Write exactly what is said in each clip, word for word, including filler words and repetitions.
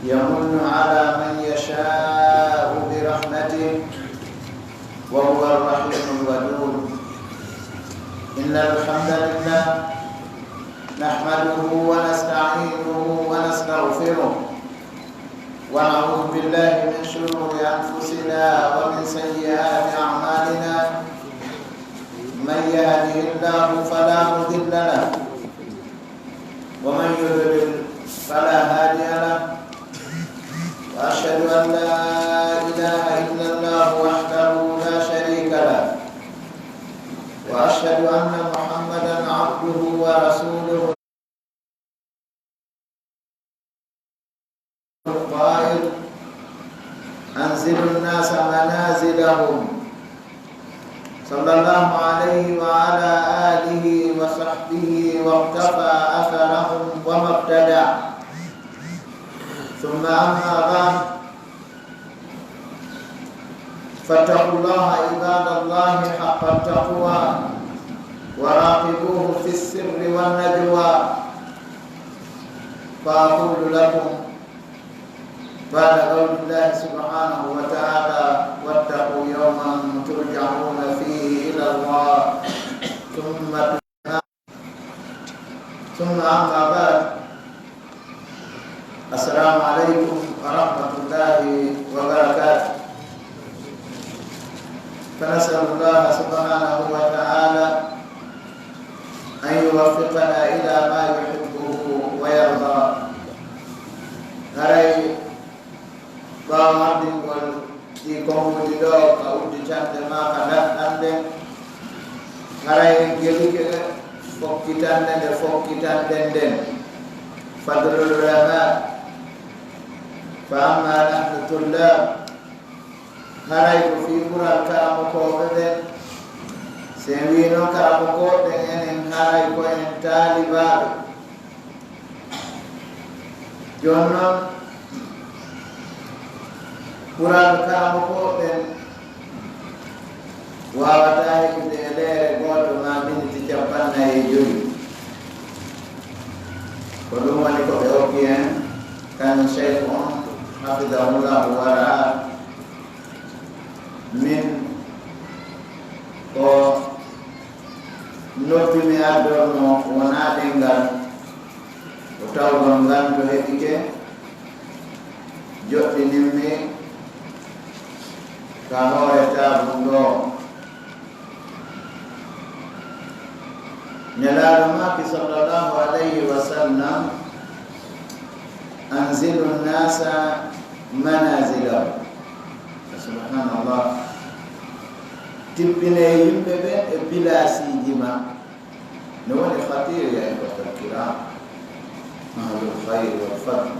يمن على من يشاء برحمته وهو الرحيم الودود. إن الحمد لله نحمده ونستعينه ونستغفره، ونعوذ بالله من شرور أنفسنا ومن سيئات أعمالنا. من يهده الله فلا مضل له، ومن يضلل فلا هادي له. وأشهد أن لا إله إلا الله وحده لا شريك له، وأشهد أن محمدا عبده ورسوله. القائل: أنزلوا الناس منازلهم، صلى الله عليه وعلى آله وصحبه واقتفى أثرهم وما ابتدع. ثم أما بعد، فاتقوا الله عباد الله حق التقوى، وراقبوه في السر والنجوى. فأقول لكم بعد قول الله سبحانه وتعالى: واتقوا يوما ترجعون فيه إلى الله ثم ثم أما بعد، السلام عليكم ورحمة الله وبركاته. فنسأل الله سبحانه وتعالى أن يوفقنا إلى ما يحبه ويرضى. Haray ɓaawo ardingol ɗii konnguuji ɗoo ka udditannde maa ka darɗannde, haray en gelike fokkitannde nde fokkitanɗen nden, fadlul ulamaa, fa amma nahnu tullaab, haray ko fii ɓural karamokooɓe ɓen. Si en wii non karamokooɓe ɓen, enen haray ko en taalibaaɓe. Jooni non, ɓural karamokooɓe ɓen waawataa heɓude e leere gooto maa miniti cappannayi e jowi. Ko ɗum woni ko ɓe okki en, kañum Seeku on, hafidahullahu wa ra'ah. Min ko noppi mi addorno wonaa ɗemngal, ko tawgol ngal to heɓike, joɗɗinimmi ka hoore taabun ɗoo. Nelaaɗo maaki sallallahu alayhi wa sallam, "Anzilu nnasa manazilahum." Subhanallah. Tippinee yimɓe ɓen e pilaasiiji maɓɓe. No woni khatir, ya ikhwatal kiram. Ahlul khayr wal fadl.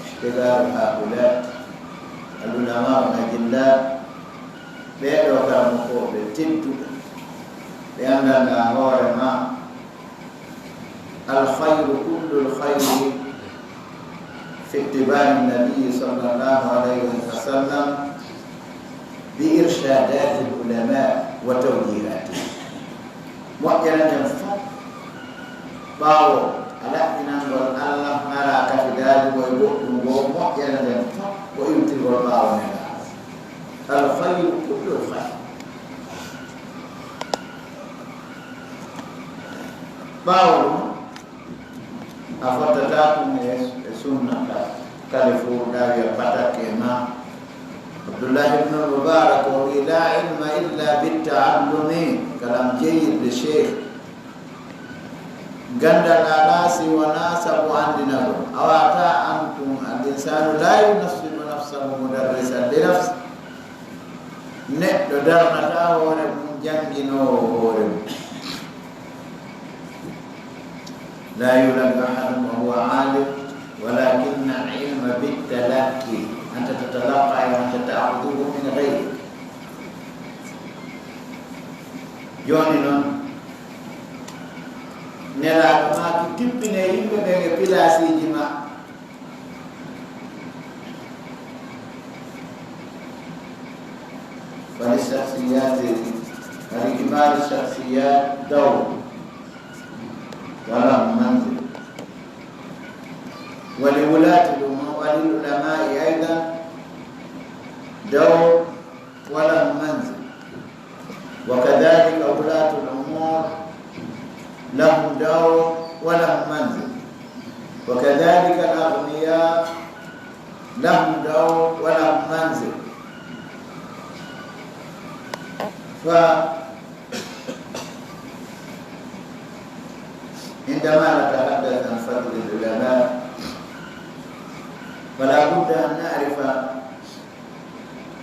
Ihtidaru haula. Al ulama wal ajilla. Ɓee ɗoo karamokooɓe tedduɓe. Ɓe anndanɗaa hoore maa. Al khayru, kullu al khayri fi ittiba'i nabi sallallahu alayhi wa sallam bi irshadati al ulama wa tawjihati. Moƴƴere nden fof ɓaawo a laɓɓinangol Allah, ngaraa kafidaaji mo e goɗɗum goo, moƴƴere nden fof ko iwtirgol ɓaawo Nelaaɗo. Al khayru kullu al khayr. Ɓaawo ɗum, a fottataa ɗum e, e sunna ka, kala fof ɗawiya patakke ma. Abdullahi ibn Mubarak o wi: "La ilma illa bittaallumi." Kalam jayyid li sheikh. Ganndal alaa si wonaa sabu anndinagol. A waawataa an tun, al insaanu laa yunassibu nafsahu mudarrisan li nafsi. Neɗɗo darnataa hoore mum, jannginoowo hoore mum. لا يولد أحد وهو عالم، ولكن العلم بالتلقي، أنت تتلقى، يعني أنت تأخذه من غيرك. Jooni non, Nelaaɗo maaki, tippinee yimɓe ɓen e pilaasiiji ma. فللشخصيات، فلكبار الشخصيات دور ولهم منزلة، ولولاة الأمور وللعلماء أيضا دور ولهم منزل، وكذلك ولاة الأمور لهم دور ولهم منزل، وكذلك الأغنياء لهم دور ولهم منزل. ف عندما نتحدث عن فضل العلماء، فلا بد أن نعرف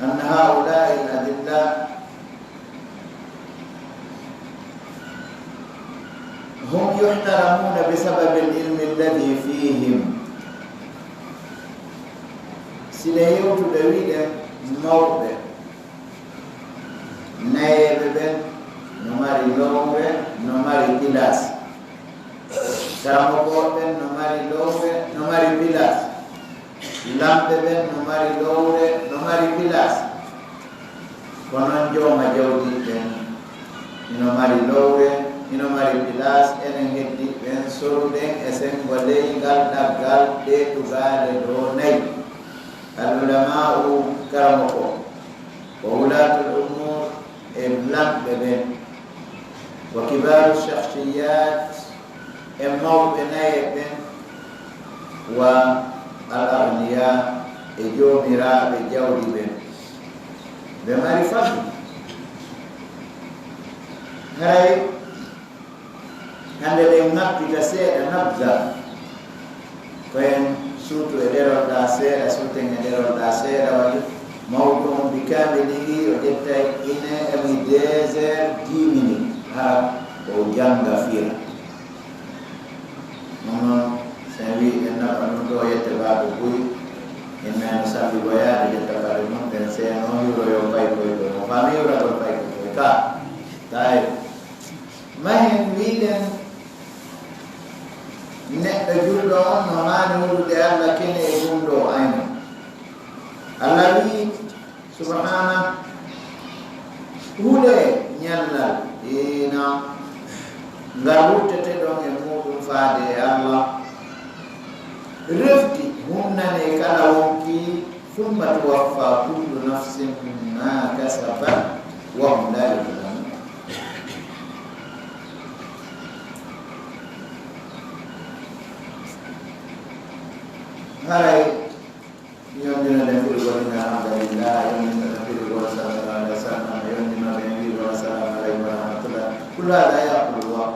أن هؤلاء الأذلاء هم يحترمون بسبب العلم الذي فيهم. Si ɗe yewtude wiɗen mawɓe, nayeeɓe ɓen no mari lowre, no mari pilaas. Karamokooɓe ɓen no mari lowre, no mari pilaas. Lamɓe ɓen no mari lowre, no mari pilaas. Ko noon jooma jawdi ɓen ino mari lowre, ino mari pilaas, enen heddi ɓen soruɗen e senngo ley ngal ɗaggal ɗee tugaale ɗoo nayi. Al ulama'u, karamoko, wa wulaatul umuur, e lamɓe ɓen, wa kibaaru shakhsiyaat, e mawɓe naye ɓen, wa al aghniyaa, e joomiraaɓe jawdi ɓen. Ɓe mari fadlu. Haray hannde ɗen ŋappita seeɗa nabza. Ko en suutu e ɗerol ɗaa seeɗa, suuten e ɗerol ɗaa seeɗa, wali mawdu on bi kaamilihi, o ƴettay ine emi deux heures dix minutes, hara o jannga fira. Ɗum noon, so en wii en naɓa ɗum ɗo, yette baaɗo buy, en nano salligoyaade, ƴetta paɗe mum, ɓen seeno hiwroyo paykoy koy, mo faami hiwragol paykoy koy ka. Tawi mahen wiɗen neɗɗo julɗo on no haani hulude Alla kene e gumɗo o ayno. Alla wi'i subhaana, hule ñallal ina ngal wurtete ɗon e muɗum faade e Alla. Refti hunnane kala wonki, ثم توفى كل نفس ما كسبت وهم لا يظلمون. Haray yondino ɗen firgol inna alhamdulillah, yondino ɗen firgol sallallahu alaihi wasallam, yondino ɗen firgol assalamu alaikum wa rahmatullah. كل هذا يأكل الوقت.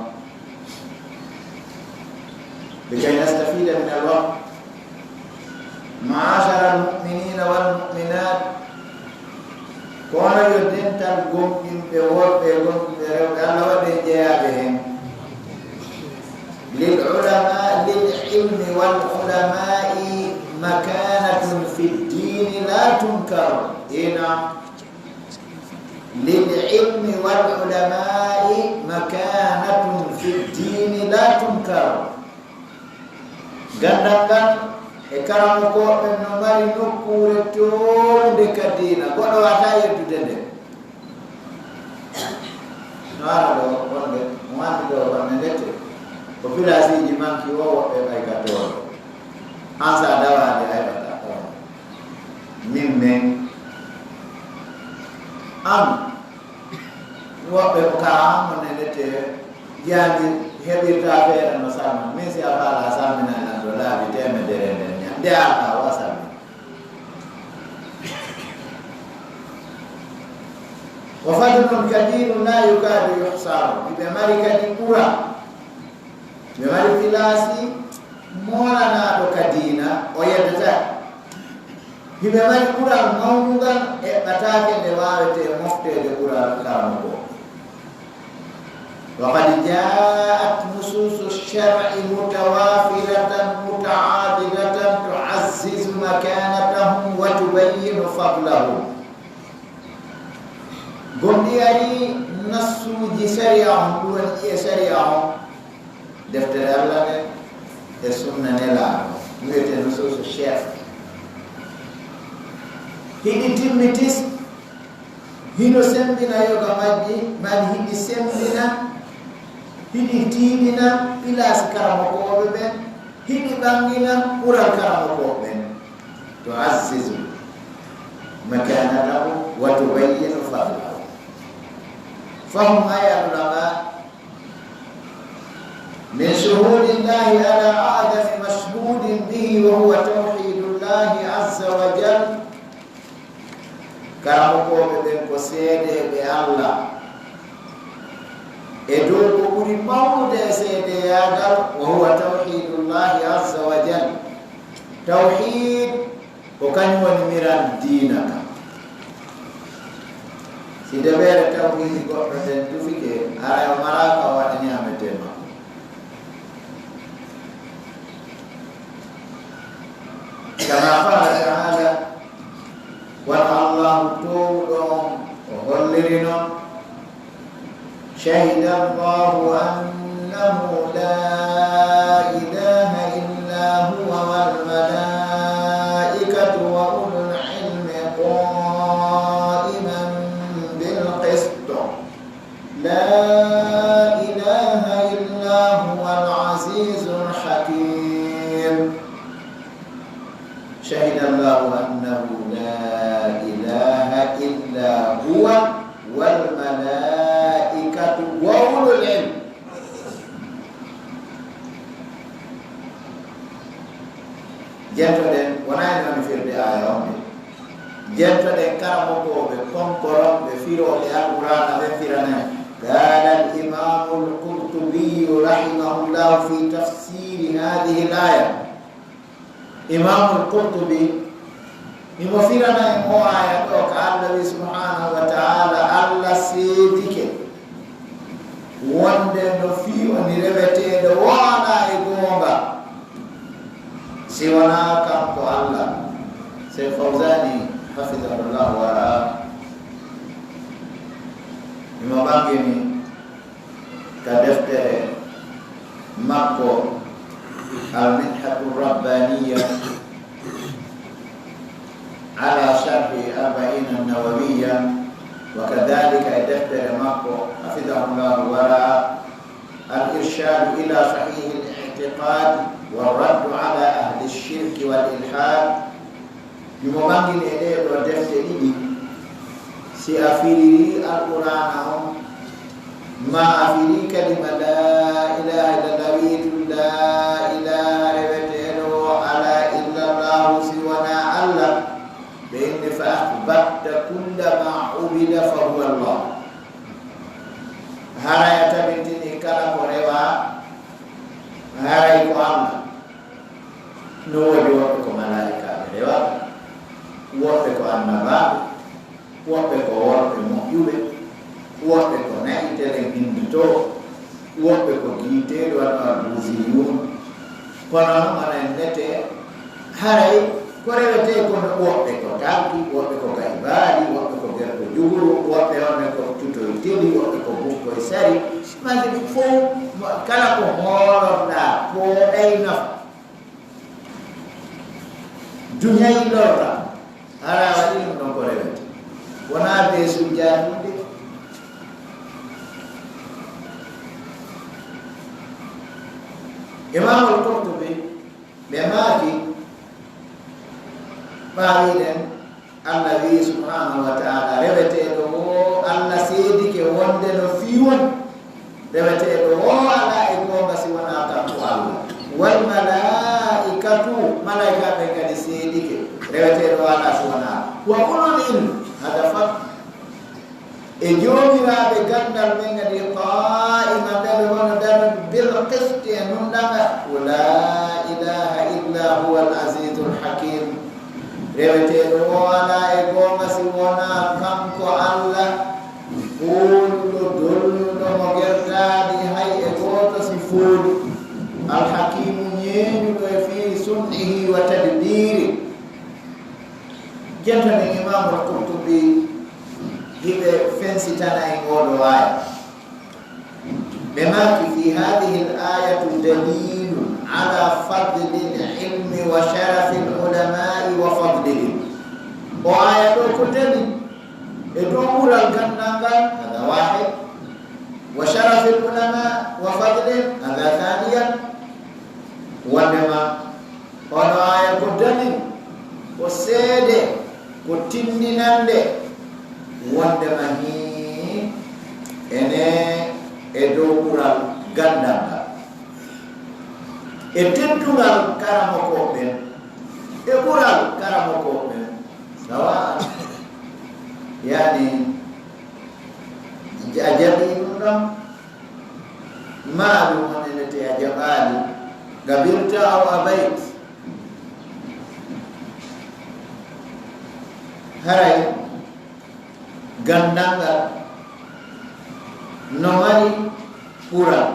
لكي نستفيد من الوقت. معاشر المؤمنين والمؤمنات، kono yo dental gomɗinɓe worɓe e gomɗinɓe rewɓe, Alla waɗe jeyaaɓe heen. للعلماء، للعلم والعلماء مكانة في الدين لا تنكر. Ina للعلم والعلماء مكانة في الدين لا تنكر. Ganndal ngal e karamokooɓe no mari nokkuure toowunde ka diina, goɗɗo waawataa yeddude nde. No ara ɗo wonde, mo anndi ɗo wonde ndete, ko pilaasiiji manki o woɓɓe ɓay ka toon. An sa dawaade ay ɓata on. Min men. An. Woɓɓe ko ka an mo nenete jaandi heɓirta feere no salma. Min si a faala salmina lan ɗo laabi teemedere nden ñande. Nde a ka wa salmi. وفضل كبير لا يكاد يحصر. Hiɓe mari kadi ɓural. Hiɓe mari pilaasi moolanaaɗo ka diina, o yeddata. Hiɓe mari ɓural mawnungal, eɓɓataake nde waawetee mofteede ɓural karamoko. وقد جاءت نصوص الشرع متوافرة متعاضدة تعزز مكانتهم وتبين فضلهم. Gomɗi ari nassuuji sariya on, ɗum woni ƴi'e sariya on, deftere Alla nden e sunna Nelaaɗo, wi'etee nusuusu shar'i. Hiɗi timmitis, hino semmbina yoga majji, maa hiɗi semmbina, hiɗi tiiɗina pilaasi karamokooɓe ɓen, hiɗi ɓanngina ɓural karamokooɓe ɓen. تعزز مكانته وتبين فضله. فهم، أي العلماء، من شهود الله على أعظم مشهود به، وهو توحيد الله عز وجل. Karamokooɓe ɓen ko seedeeɓe Allah e dow ko ɓuri mawnude e seedeyaagal, وهو توحيد الله عز وجل. Tawhiid ko kañum woni miral diina ka. Si debeere tawhiidi goɗɗo nden tufike, haray o maraaka, o waɗa ñaametee makko. كما قال تعالى، wano Allaahu toowuɗo on o holliri non, شهد الله أنه لا إله إلا هو والملائكة وأولو العلم قائما بالقسط، لا إله إلا هو العزيز الحكيم. شهد الله أنه لا إله إلا هو والملائكة وأولو العلم. Jentoɗen, wonaa e noon firde aaya on de. Jentoɗen karamokooɓe konkoronɓe firooɓe Alqur'aana ɓe firana en. قال الإمام القرطبي رحمه الله في تفسير هذه الآية. Imaamul Qurtubi, himo firana en oo aaya ɗoo, ka Alla wi'i subhaanahu wa ta'aala, Alla seedike wonde no fii woni reweteeɗo woo alaa e goonga si wanaa kanko Alla. Seex Fawzaani, hafidahullahu wa ra'aahu, himo ɓangini ka deftere makko, Al-Minhatu Rabbaaniya ala Sharhi Arba'iina Nawawiyya, wa kadaalika e deftere makko, hafidahullahu wa ra'aahu, Al-Irshaadu ila Sahiihil I'tiqaad wa Raddu ala Ahli Shirki wal Ilhaad. Himo ɓangini e ɗee ɗoo defte ɗiɗi, si a firirii Alqur'aana on, maa a firii kalima laa ilaaha illallah, wi'ude laa ilaaha, reweteeɗo woo alaa, illallaahu, si wanaa Alla, ɓe inni fa athbatta kulla maa ubida fa huwa Allah. Haray a tabintinii kala ko rewaa, haray ko Alla. No woodi woɓɓe ko malaa'ikaaɓe rewata, woɓɓe ko annabaaɓe, woɓɓe ko worɓe moƴƴuɓe, woɓɓe ko na'i telen hinnditoo, woɓɓe ko giiteeɗi wano albuusiyuun. Kono noon, onon nete, haray ko rewetee kon, woɓɓe ko taggi, woɓɓe ko gaybaali, woɓɓe ko gerto juguru, woɓɓe on ko tutoy teli, woɓɓe ko bukkoy sari. Mande ɗum fof, mo-, kala ko hoolorɗaa, pooɗay nafa. Duñay lorra, hara waɗi ɗum ɗon ko rewete. Wonaa be sujjaade ɗum de. Imaamul Qurtubi, ɓe maaki, ɓaawiɗen, Alla wi'i subhaanahu wa ta'aala, reweteeɗo woo, Alla seedike wonde no fii woni. Reweteeɗo woo alaa e goonga si wanaa kanko Alla. Wal malaa'ikatu, malaa'ikaaɓe kadi seedike. Reweteeɗo woo alaa si wanaa. Wa ulul ilmi, hada fak. E joomiraaɓe ganndal ɓen kadi, qaa'iman, ɓe ɓe wona darnude, bil qisti, e nunɗal ngal. Wa laa ilaaha illaa huwal aziizul hakiim. Reweteeɗo woo alaa e goonga si wonaa kanko Alla, fooluɗo, dolnuɗo mo gertaaɗi hay e gooto si fooli. Al hakiimu, ñeeñuɗo e fii sun'ihi wa tadbiiri. Jentoɗen Imaamul Qurtubi, hiɓe fensitana en oo ɗoo aaya. Ɓe maaki, fi haadihil aayatu daliilun alaa fadlil ilmi wa sharafil ulamaa'i wa fadlihim. Oo aaya ɗoo ko dalil e dow ɓural ganndal ngal, hada waahid, wa sharafil ulamaa wa fadlihim, hada thaaniyan. Wonndema, oo ɗoo aaya ko dalil, ko Ko seede, ko tindinannde wondema hii ene e dow ɓural ganndal ngal, e teddungal karamokooɓe ɓen, e ɓural karamokooɓe ɓen. Sawa, yani, a jaɓi ɗum ɗon? Maa ɗum woni nete a jaɓaali, gabirta aw abayt. Haray ganndal ngal no mari ɓural.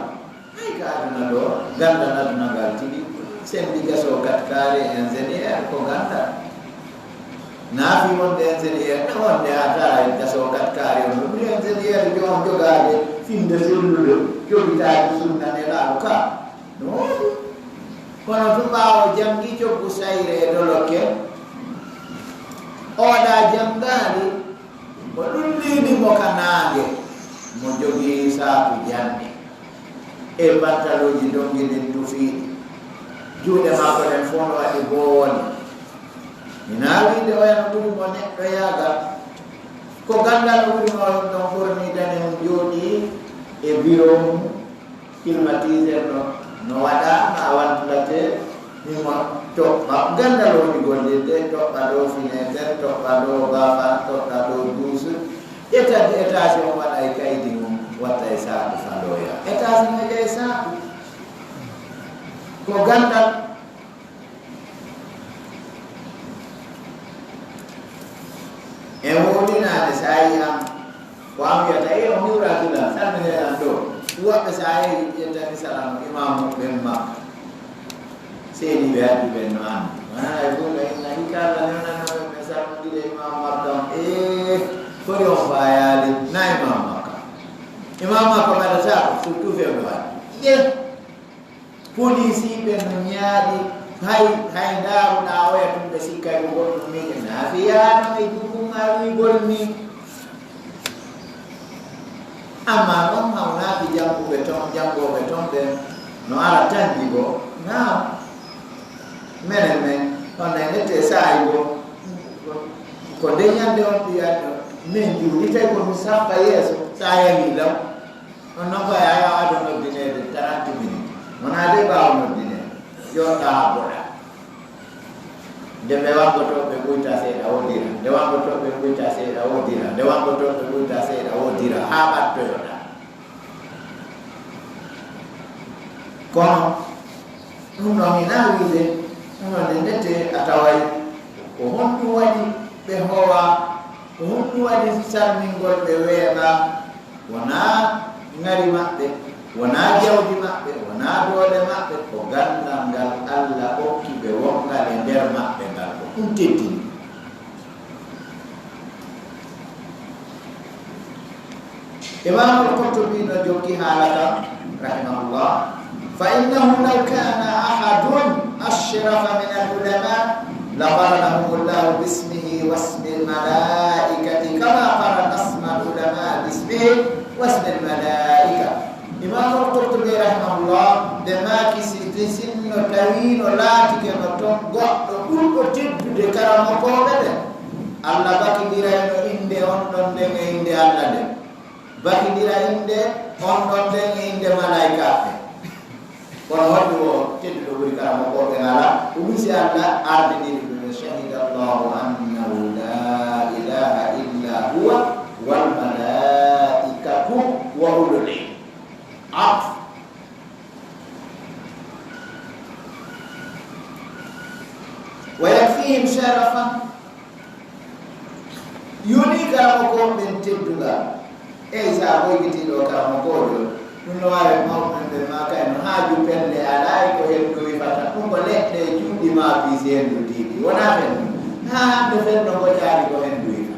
Hay ka aduna ɗo, ganndal aduna ngal tigi, sendi gaso kat kaare ingénieur ko ganndal. Naafi wonde ingénieur, no wonde a taara en gaso kat kaare on, no ɓuri ingénieur jo on jogaade finde sellude, jogitaade sunna Nelaaɗo ka. No woodi. Kono tun ɓaawo janngi coggu sayre e dolokke, oɗa janngaali, o ɗulliini mo ka naange, mo jogii saaku jannde e pantalooji ndonngi ndin tufiiɗi. Juuɗe maako ɗen fof no waɗi boowoni. Mi naa wiide oya no ɓuri mo neɗɗo yaaga. Ko ganndal no ɓuri mo ɗon ɓorni dane on jooɗii e biro mum. Climatiseur no, no waɗa, ma ventilateur, himo toɓɓa ganndal woni gollirde, toɓɓa ɗo fenêtre, toɓɓa ɗo bafan, toɓɓa ɗo douche. Ƴetta étage on waɗa e kaydi mum, watta e saaku faloya. Étage no e saaku. Ko ganndal. E wowlinaade, so a yii am, ko am wiyata, "E, on hiwra dula, salmine lan ɗo." Woɓɓe, so a yii, ƴettani salamo imaamu ɓen Makka. Seeni ɓe addu ɓen no anndi. Wona hay gooto inna hikka Allah newnanno ɓe, ɓe salmondire imaamu Makka on. E, kori on faayaali, na imaamu Makka. Imaamu Makka waɗata ko, surtout fewndo waɗi. Nde Poliisiiɓe no ñaaɗi, hay, hay ndaaruɗaa oya tun, ɓe sikkay ko goɗɗum miije. Naafiyaano e jugum a wiigol ni. Amma non hawnaaki jannguɓe ton, janngooɓe ton ɓen no ara tanji goo. Naam. Menen men, on e nette saa'i goo. Ko nde ñande on ɗi addo, men juulitay ko mi sappa yeeso, so a yahii law. On non ko a yaha ado noddineede trente minutes. Wonaa de ɓaawo noddineede. Yo ɗaɓɓoɗa. Nde ɓe wanngotooɓe ɓuyta seeɗa, o dira. Nde wanngotooɓe ɓuyta seeɗa, o dira. Nde wanngotooɓe ɓuyta seeɗa, o dira. Haa ɓattoyoɗa. Kono, ɗum ɗon ina wiide, ɗum ɗon nde ndete a taway ko honɗum waɗi ɓe hoowa, ko honɗum waɗi salmingol ɓe weeɓa, wonaa ŋari maɓɓe, wonaa jawdi maɓɓe, wonaa doole maɓɓe, ko ganndal ngal Alla okki ɓe wonngal e nder maɓɓe ngal, ko ɗum teddini. Imam Al-Qurtubi no jokki haala kan, rahimahullah, "Fa innahu law kana ahadun ashrafa min al-ulama, la qaranahum Allahu bismihi wasmil malaikati, kama qarana asmal ulama bismihi wasmil malaika." Imam Al-Qurtubi, rahimahullah, ɓe maaki si, sinno tawino laatike no ton goɗɗo ɓurɗo teddude karamokooɓe ɓen, Allah bakindirayno innde on ɗon nden e innde Allah nden, bakindira innde on ɗon nden e innde malaykaaɓe. Kono honɗum o tedduɗo ɓuri karamokooɓe alaa? Ɗum si Allah ardiniri ɗum, "Shahida Allahu annahu la ilaha illa huwa wal malaikatu wa ulul ilm." Atf. Wa yakfihim sharafan. Yoni karamokooɓe ɓen teddungal. Eyi, so a ɓoygitiiɗo karamokoojo, ɗum no waawi mawɓe ɓe maaka en, no haaju pelle alaa e ko henndu wifata. Ɗum ko leɗɗe e cuuɗi maa fii si henndu tiiɗi. Wonaa fenndo. Haa hannde fenndo ngoƴaali ko henndu wifa.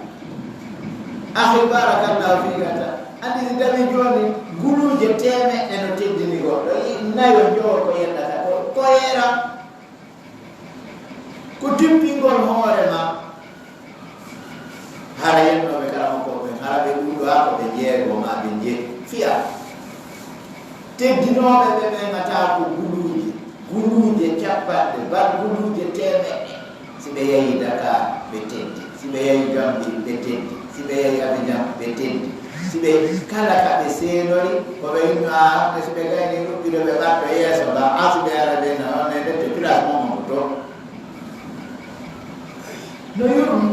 Akhi, barakallahu fiika, ta. Anndi si tawi jooni guluuje teemeɗɗe no teddini goɗɗo, i-, nayo njowo ko yeddata ko, ko yeera. Ko tippingol hoore ma. Hara yennooɓe karamokooɓe ɓen, hara ɓe ɗuuɗo haa ko ɓe jeego maa ɓe njeɗi. Fiya. Teddinooɓe ɓe ɓen a tawa ko guluuje, guluuje cappanɗe, bal guluuje teemeɗɗe. ɓe yehi Dakar, ɓe teddi. Si ɓe yehi Gambie, ɓe teddi. Si ɓe yehi Abidjan, ɓe teddi. Si ɓe kala ka ɓe seenori, ko ɓe inno, a, hande si ɓe gayni ɗuɗɗude ɓe ɓatto yeeso ba, a si ɓe ara ɓe na, on e ndette place mo mo to. No yurmi.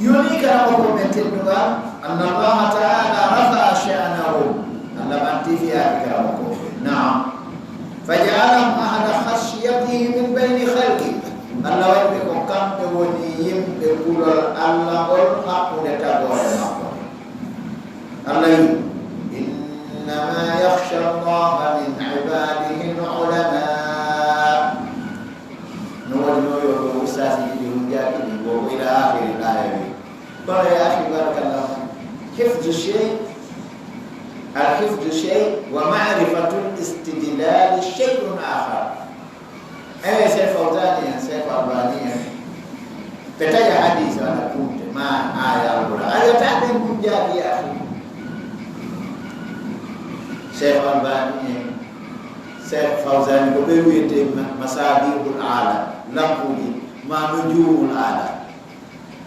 Yoni karamoko ɓe teddugal, anna Allaha ta'ala rafa sha'nahum. Allah ɓanti fiyaaki karamoko ɓe. Naam. Faja'alahum ahada khashyatihi min bayni khalqi. Allah waɗi ɓe ko kamɓe woni yimɓe kulol Allah ngol hakkunde tagoore makko. Allah yi, innama yakhsha Allaha min ibadihi al-ulama. No waɗi no yo ɗo ustaasi ɗiɗi hujjaaki ɗin, wo ko ila akhiri al-aya wi. Kono ya akhi, barakallahu fik. Hifdhu shay, al-hifdhu shay, wa ma'rifatu al-istidlal shay'un akhar. Eyi, Cheikh Fawzani en, Cheikh Albani en, ɓe taƴa hadis walla kumte, ma aya Alquran. A wiyata ɓen hujjaaki, ya akhi. Cheikh Albani en, Cheikh Fawzani, ko ɓe wiyete ma-, masabihul alam, lampuuji, ma nujumul alam.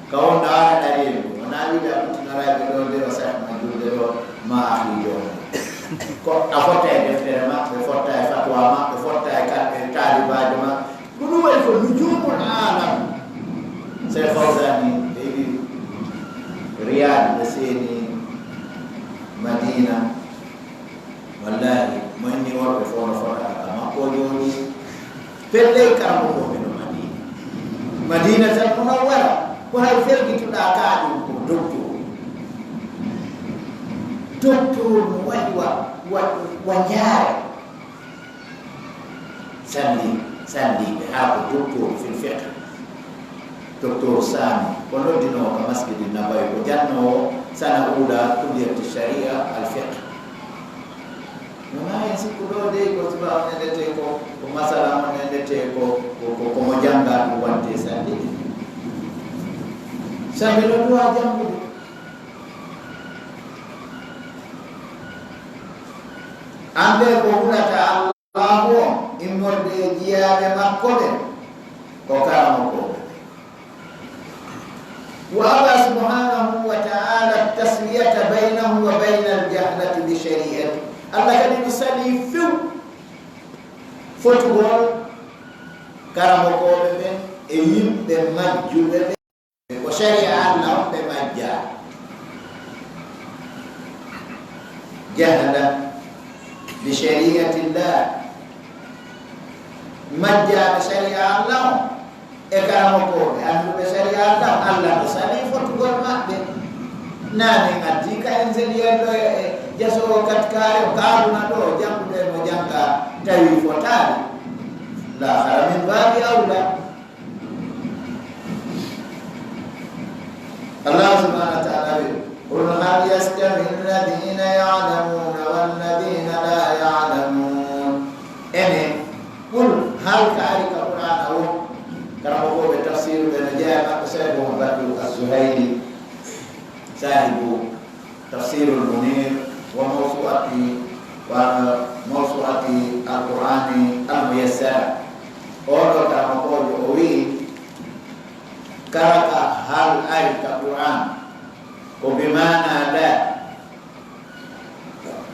Ka wonɗo ara ɗaɗi en, wona wiide a ɓuttinarayɓe ɗo, nde o Cheikh ma julde ɗo, ma akhi ɗo. Ko a fotta e deftere maɓɓe, fotta e fatwa maɓɓe, fotta e ka-, e taalibaajo maɓɓe. Ko ɗum waɗi ko nujumul alam. Cheikh Fawzani, ɓe yiɗi Riyad, ɓe seeni Madina. Wallahi, mo inni worɓe fof no fota ka makko o jooɗi. Pellel karamoko men no Madina. Madina tan munawwara. Ko hay fergituɗa ka ɗum ko docteur. Docteur no waɗi wa, wa, wa njaare. Salli, salliɓe haa ko docteur fil fiqh. Docteur Sami, ko noddinoowo ka Masjidi Nabawi, ko jannoowo sana uula kulliyati sharia al fiqh. Wona en sikku ɗo dey ko suba on endete ko, ko masala on endete ko, ko, ko, ko mo jannga ɗum watte salli. Salli no duwa janngude. Annde ko hulata Allahu on immorde e jiyaaɓe makko ɓen ko karamokooɓe ɓen. Wa aba subhanahu wa ta'ala taswiyata baynahu wa bayna al-jahlati bi shari'ati. Allah kadi no sali few fotugol karamokooɓe ɓen e yimɓe majjuɓe ɓen. Ko sharia Allah on ɓe majja. Jahla bi shari'atillah. Majjaaɓe sharia Allah on e karamokooɓe annduɓe sharia Allah on, Allah no sali fotugol maɓɓe. Naane addi ka ingénieur ɗo e, e jasoowo katkaare o kaaduna ɗo, jannguɗo e mo jannga tawi fotaali. La hara min baabi awla. Allah subhanahu wa ta'ala wi, "Qul hal yastawi alladhina ya'lamuna walladhina la ya'lamun." Ene, qul hal ka ari ka Qur'ana o, karamokooɓe tafsiru ɓe no jeyaa maɓɓe Cheikh Muhammad Badru Az-Zuhayli, sahibu Tafsirul Munir wa mawsu'ati, wa mawsu'ati Al-Qur'ani Al-Muyassara. Oɗo karamokoojo o wi'i, kala ka hal ari ka Qur'an, ko bi maana la.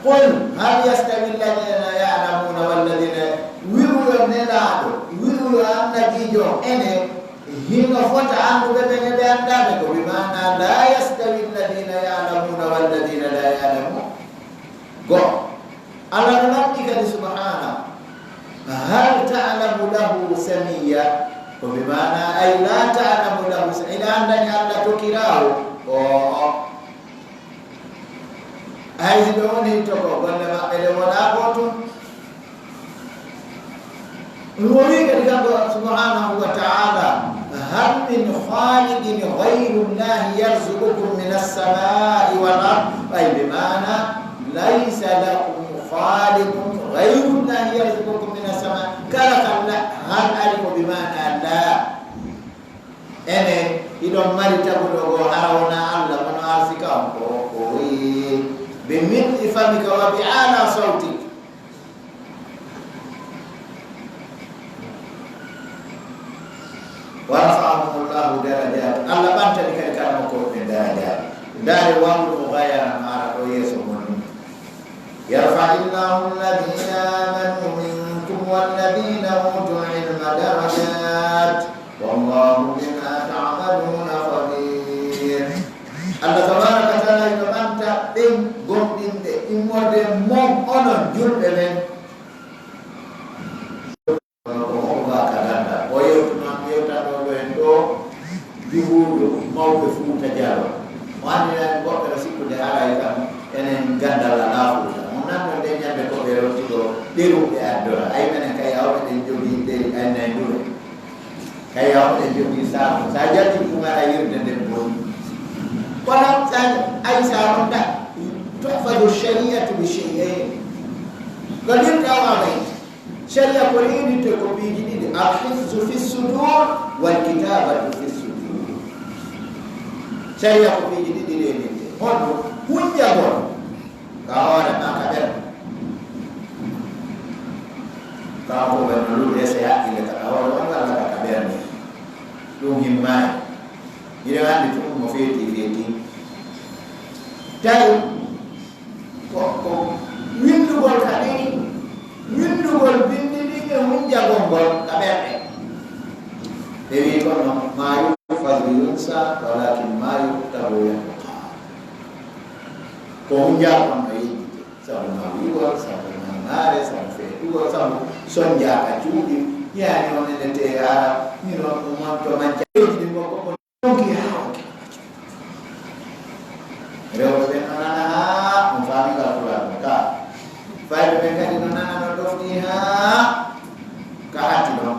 Qul hal yastawi alladhina ya'lamuna walladhina, wi'uyo Nelaaɗo, wi'uyo Annabiijo, ene hino fota annduɓe ɓen e ɓe anndaɓe, ko bi maana la yastawi alladhina ya'lamuna walladhina la ya'lamun. Go. Allah no lamɗi kadi subhanahu, hal ta'lamu lahu samiyya, ko bi maana ay la ta'lamu lahu sa-, ina anndani Allah tokiraawo. O, o. Hay si ɓe woni to ko golle maɓɓe ɗe wonaa gootum. Ɗum o wi'i kadi kanko subhanahu wa ta'ala, "Hal min khaliqin ghayru Allahi yarzuqukum min as-sama'i wal ard?" Ay, bi maana, "Laysa lakum khaliqun ghayru Allahi yarzuqukum min as-sama'." Kala kala hal ari ko bi maana la. Ene, hiɗon mari taguɗo goo hara wonaa Allah, kono arsika on ko, ko wi'i, "Bi mil'i famika wa bi ala sawtik." darajat. Allah ɓantani kadi karamokooɓe ɓen darajaaji. Ndaare wawru mo gayara maara ɗo yeeso mon ni. Yarfa illahu alladhina amanu minkum walladhina utul ilma darajat. Wallahu bima ta'maluna khabir. Allah tabaraka wa taala ino ɓanta ɓen gomɗinɓe immorde mon onon julɓe ɓen. Kono ko hoɓɓa ka ganda. O yewtuno, yewtanɗo en ɗo juhuuɗo mawɓe Fuuta Jalo. Mo anndinani woɓɓe no sikkude haray kam enen gandal alaa Fuuta. Mo nanno nde ñande ko ɓe rotti ɗo ɗerum ɓe addora. Ay menen kay awɓe ɗen jogii ɗe ay nay ndure. Kay awɓe ɗen jogii saako. Sa jatti ɗum ara yirde nden boni. Kono sa ay sa ronda. Tuhfadu shari'atu bi shay'ayn. Ko ɗin tawa may. Sharia ko rewirte ko piiji ɗiɗi, al hifzu fi sudur wal kitabatu fi sudur. Sharia ko piiji ɗiɗi rewirte. Honɗum? Hunjagol ka hoore ma ka ɓernde. Ka ko ɓe no luɗe se hakkille ka hoore on walla ka ka ɓernde. Ɗum himmaani. Hiɗen anndi tun mo feeti feeti. Tawi ko, ko winndugol ka ɗiɗi, winndugol binndi ɗin e hunjagol ngol ka ɓerɗe. Ɓe wii kono ma yuhfazu yunsa, walakin ma yuktabu yabqa. Ko hunjaa kon no yejjite, sabu nawiwol, sabu nanaare, sabu feetugol, sabu sonjaa ka cuuɗi, yaani on ene tee ara, min on ɗum on to manca. Ɗum ki haa on ki. Rewɓe ɓen no nana haa on faami ngal pulaar ɗum ka. Fayɓe ɓen kadi no nana no ɗofti haa ka hatti ɗon.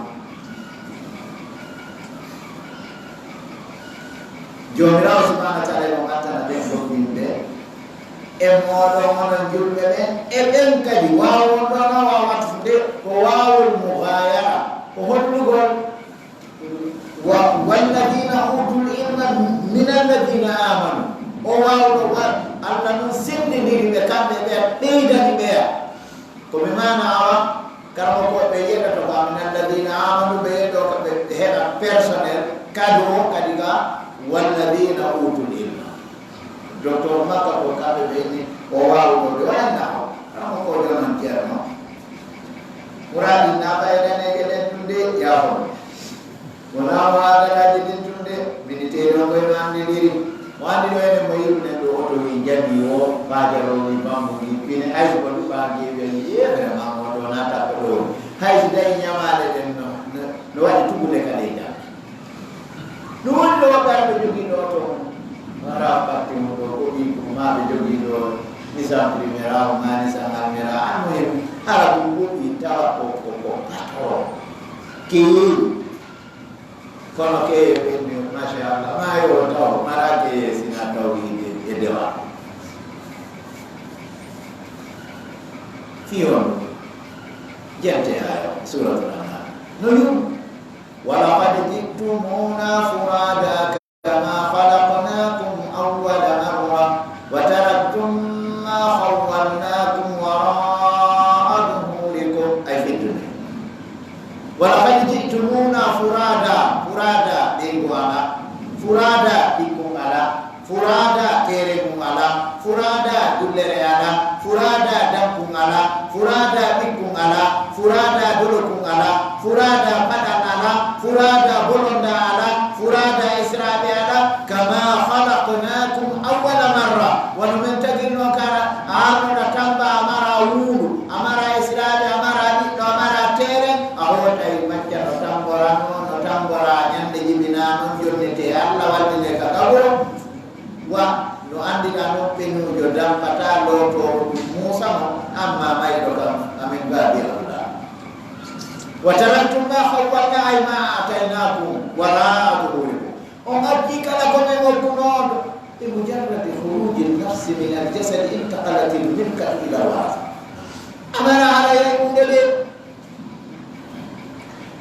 Joomiraawo subhaanahu wa taala no ɓantana ɓen goɗɗinɓe e mooɗon onon julɓe ɓen, e ɓen kadi waawo on ɗon o waawa wattude ko waawol mughayara, ko hollugol Wa-, walladina utul ilma min alladina amanu. O waawɗo wa-, Allah nun senndindiri ɓe kamɓe ɓe, ɓeydani ɓeya. Ko mi maana awa, karamokooɓe yeɗoto ko min alladina amanu, ɓe yeɗo ko ɓe, ɓe heɓa personnel, kado o kadi ka walladina utul ilma. Docteur Makka ko kamɓe ɓe ni, o waawɗo ɓe waɗanna o. Karamokoojo non ceerno. Muraadi na ɓaydaneeje ɗen tun de, yaafo. Wonaa mo aadalaaji ɗin tun de, militeeri on koye no anndindiri. Mo anndi ɗo enen mo yiɗu nen ɗo oto wi njami o, baajaro wi bambo wi pine, hay so ko ɗuɓɓaa ngi wi yeɓere ma mo ɗo na takko ɗo. Hay so dañi ñamaale ɗen no, no, no waɗi tugude ka ley jam. Ɗum woni ɗo waɗɗaare ɓe jogii ɗo oto on. Wara bakti mo ɗo, ko ɓi ko ma ɓe jogii ɗo. Nisan primera, o ma nisan almera, an mo heɓi. Hara ɗum woɗɗi tawa ko, ko, ko patron. Keyeeru. Kono keyeeru ɓenni, machallah, ma yo taw, mara keye sina tawhiide e dewa. Fi on, jente aya, suratul An'am. No yum, ولقد جئتمونا فرادا كما خلقناكم أول مرة وتركتم ما خولناكم وراء ظهوركم، أي في الدنيا. ولقد جئتمونا فرادا، فرادا ɓeyngu alaa, furaada ɓikkun alaa, furaada teere mum alaa, furaada dullere alaa, furaada dankun alaa, furaada ɓikkun alaa, furaada dolokun alaa, furaada paɗan alaa, furaada bolonda alaa, furaada esraaɓe alaa. Kama khalaqnakum awwala marra, wano men tagirno kala, a arnoɗa tamba a mara wuundu, a mara esraaɓe, a mara ɓiɗɗo, a mara teere, a hootay macca no tamborano, no tambora ñande jibina non jonnete Allah wallinde ka kaburo. Wa no anndiɗaa non penuujo dampataa lootoowo ɗum Muusa mo, amma mayɗo kam amin baabi Allah. Wa taraktum ma khawwalna ay ma ataynakum wara'a zuhurikum. On addi kala ko men okkunooɗo. Bi mujarradi khuruji nafsi min al jasadi intaqalat al milkatu ila wasi. Amana ala yay ɗum de.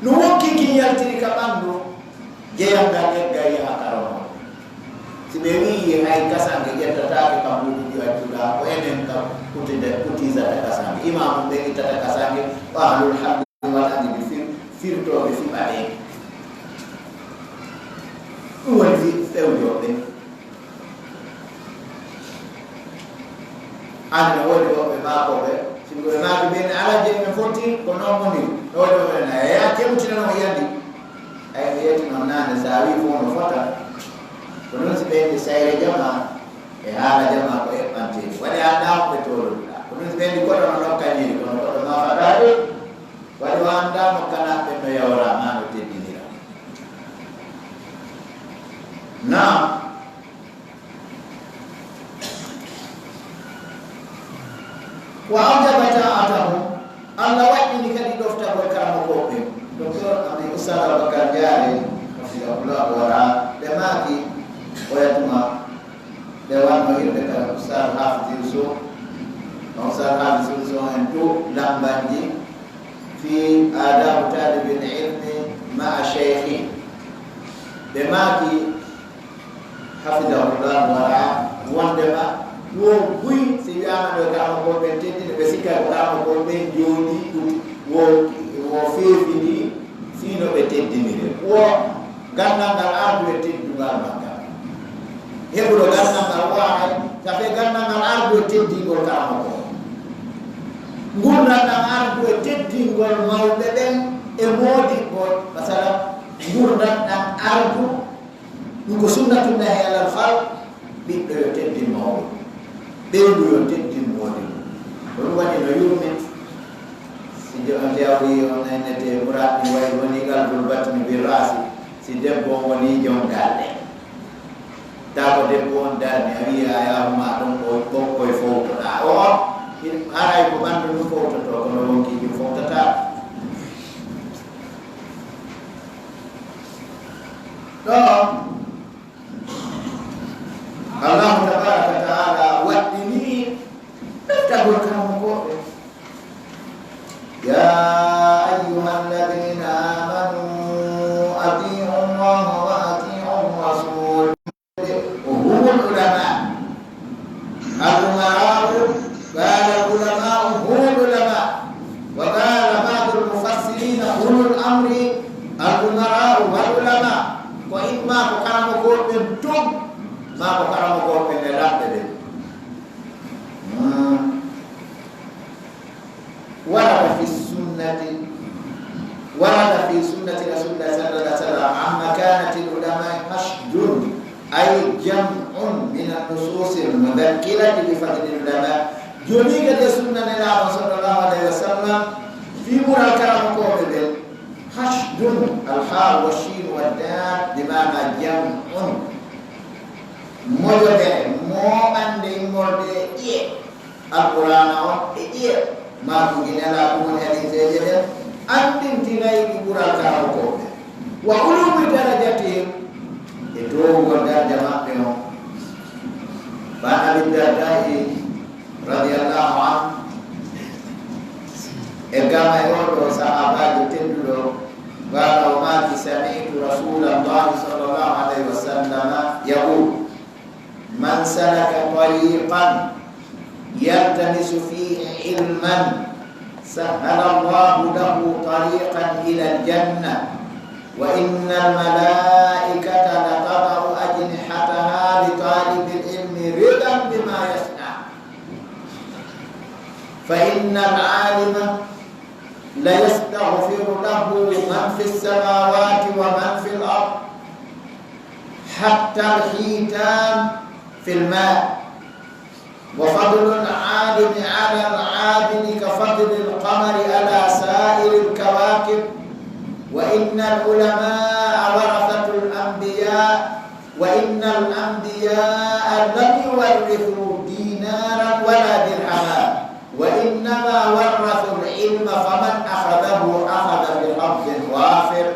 No wonki kin yaltiri ka ɓanndu, jeyal ngal egga yaha ka rono. Si ɓe wi'i hay kasange ƴettataake ka mbuuɗi ɗi accuɗaa, ko enen ka kutide, kutisata kasange. Imaamu ɓe ittata kasange, ko ahlul hamdi waɗani ɗi fir-, firtooɓe fiɓa ɗe. Ande no woodi woɓɓe maakooɓe, singo ɓe maaki ɓe ne alaa jey men fotti, ko noon woni. No woodi woɓɓe ne, eya, kewtinano o yandi. Ay, mi yetti noon naane, so a wii fof no fota. Ko noon si ɓe nde sayre jama, e haala jama ko eɓɓante. Waɗi a ɗaam ɓe tooloɗa. Ko noon si ɓe nde koɗo no nokka ñiiri, kono koɗo ma fataade. Waɗi o anndaa nokka na ɓe no yawra, ma no teddinira. Naam. Wa awjaba ta'atahum, Allah waɗɗini kadi ɗoftagol karamokooɓe ɓen. Docteur Amin Oustaz Aboubacar Diaré, hafidahullah wa ra'a, ɓe maaki oya tuma, ɓe wanno yimɓe kala Oustaz Hafidou Sow, Oustaz Hafidou Sow en tout lambanji fi adabu talibil ilmi ma'a cheikhi. Ɓe maaki hafidahullah wa ra'a, wondema wo buy si wiyaama ɗo karamokooɓe ɓen teddini, ɓe sikka ko karamokooɓe ɓen jooɗi kuti, wo, wo feefini fii no ɓe teddiniri. Wo ganndal ngal ardu e teddungal maggal. Heɓuɗo ganndal ngal waaray, tafe ganndal ngal ardu e teddingol karamokooɓe. Ngurndan ɗan ardu e teddingol mawɓe ɓen e moodibbo, masala, ngurndan ɗan ardu Ɗum ko sunnatullahi alal khalq, ɓiɗɗo yo teddin mawɗo, ɓeyngu yo teddin moodi mum. Ko ɗum waɗi no yurmi, si jo-, on jawri on nennete muraad ni wayi woni qalbul batni bir ra'si, si debbo on woni jom galle. Taa ko debbo on darni, a wi'i a yahuma ɗon ko ɓokkoy fowtoɗaa. O, haray ko ɓanndu ndu fowtotoo, kono wonkii ɗum fowtataa. Ɗo, Allahu tabaraka wa taala waɗɗini ɗoftagol karamokooɓe. يا أيها الذين آمنوا أطيعوا الله وأطيعوا الرسول. هم العلماء. الأمراء، قال العلماء هم العلماء. وقال بعض المفسرين أولو الأمر الأمراء والعلماء. Ko imma ko karamokooɓe ɓen tun, maa ko karamokooɓe ɓen e lamɓe ɓen. Hmm. ورد في السنة، ورد في سنة رسول الله صلى الله عليه وسلم عن مكانة العلماء حشد، أي جمع من النصوص المذكرة بفضل العلماء. Jooni kadi e sunna Nelaaɗo sallallahu alayhi wa sallam, fii ɓural karamokooɓe ɓen, حشد، الحاء والشين والدال، بمعنى جمع. Mojoɓere, mooɓande immorde e ƴi'e Alqur'aana on e ƴi'e maakuuji Nelaaɗo, ɗum woni hadiiseeje ɗen, anndintinay ɗi ɓural karamokooɓe. وعلو درجتهم، e toowugol darja maɓɓe on. فعن أبي الدرداء رضي الله عنه، e gama e oo ɗoo sahaabaajo tedduɗo, قال o maaki: سمعت رسول الله صلى الله عليه وسلم يقول: من سلك طريقا يلتمس فيه علما سهل الله له طريقا إلى الجنة، وإن الملائكة لتضع أجنحتها لطالب العلم رضا بما يصنع، فإن العالم ليستغفر له من في السماوات ومن في الأرض حتى الحيتان في الماء، وفضل العالم على العابد كفضل القمر على سائر الكواكب، وإن العلماء ورثة الأنبياء، وإن الأنبياء لم يورثوا دينارا ولا درهما، وإنما ورثوا العلم، فمن أخذه أخذ بحظ وافر.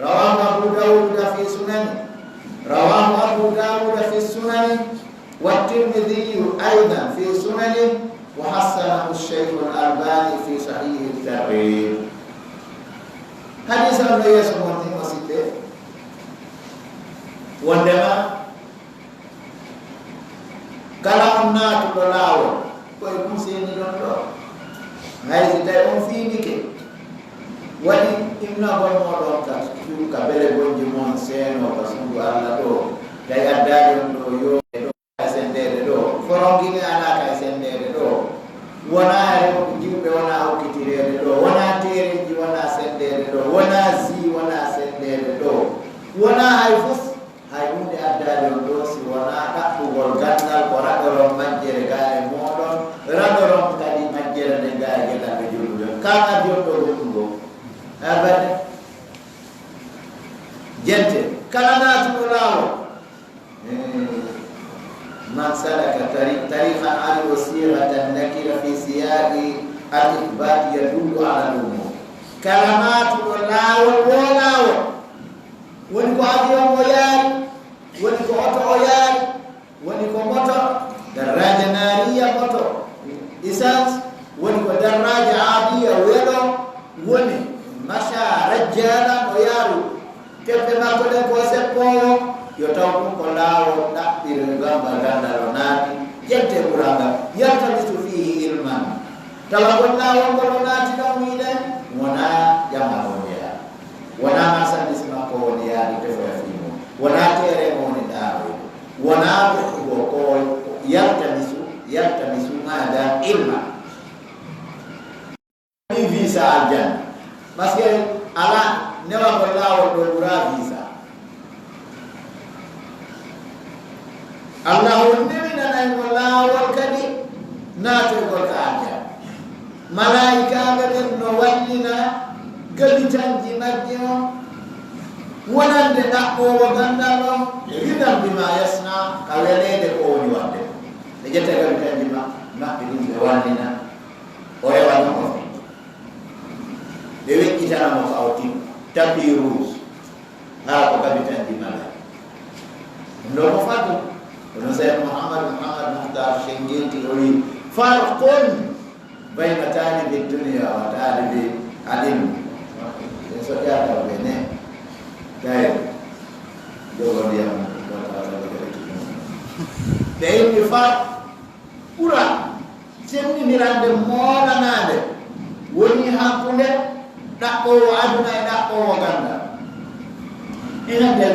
رواه أبو داود في سننه. رواه أبو داود في السنن، والترمذي أيضا في سننه، وحسنه الشيخ الألباني في صحيح الترغيب. Hadiisa on no yeeso mon ni, o siɓɓe. Wondema kala on naatuɗo laawol, ko e ɗum seeniɗon ɗo. Hay si tawi on fiinike, waɗi innagol mooɗon ka, ka bele bonji mon seeno ka suudu Alla ɗo, tawi addaali on ɗo yo e ɗo. Kay senndeede ɗo. Forongine alaa kay senndeede ɗo. Wonaa zi, wonaa senndeede ɗo, wonaa hay fus, hay huunde addaali on ɗo si wonaa ɗaɓɓugol ganndal ko raɗoron majjere gaa e mooɗon, raɗoron kadi majjere nden gaa e geɗalɓe julɓe ɓen. Kaa addi on ɗo goɗɗum goo? Abadan. Jente, kala naatuɗo laawol. Eh, man salaka tari-, tariqan, ari o sighatan nakira fi siyaqi al-ithbat yadullu ala al-umum. Kala naatuɗo laawol, woo laawol, woni ko avion o yaari, woni ko oto o yaari, woni ko moto, darraaja naariya moto, essence, woni ko darraaja aadiya welo, woni masha rajjala o yaaru, kebbe makko ɗen ko seppoowo, yo taw ɗum ko laawol ɗaɓɓirgol gamba ganndal o naati, jente ɓural ngal, yaltamisu fihi ilman. Tawa kon laawol ngol o naati ɗon wiide, wonaa ƴama o woni yaade. Wonaa marchandise makko o woni yaade tefoya fii mum. Wonaa teere o woni ɗaaroy. Wonaa goɗɗum goo ko yaltamisu, yaltamisu maada ilma. Ɗi visa aljanna. Parce que alaa newagol laawol ɗo ɓura visa. Allahu newinanay mo laawol kadi naatoygol ka aljanna. Malaa'ikaaɓe ɓen no wallina gabitanji majje on wonande ɗaɓɓoowo ganndal on ridan bima yasna, ka weleede ko woni waɗde. Ɓe ƴetta gabitanji ma-, maɓɓe ɗin ɓe wallina. O rewa ɗum o fi. Ɓe weƴƴitana mo ka o tin, tapis rouge, hara ko gabitanji mala. Ɗum ɗo ko faddu. Kono Seeɗ Muhammad, Muhammad Muhtar Shengeeti o wi, "Farqun bayna taalibi dunya wa taalibi al-ilm." Ɓe so ƴaata ɓe ne, tawi jogo ndiyam, ɓe inni far ɓura senndindirande moolanaande woni hakkunde ɗaɓɓoowo aduna e ɗaɓɓoowo ganndal. Ina nder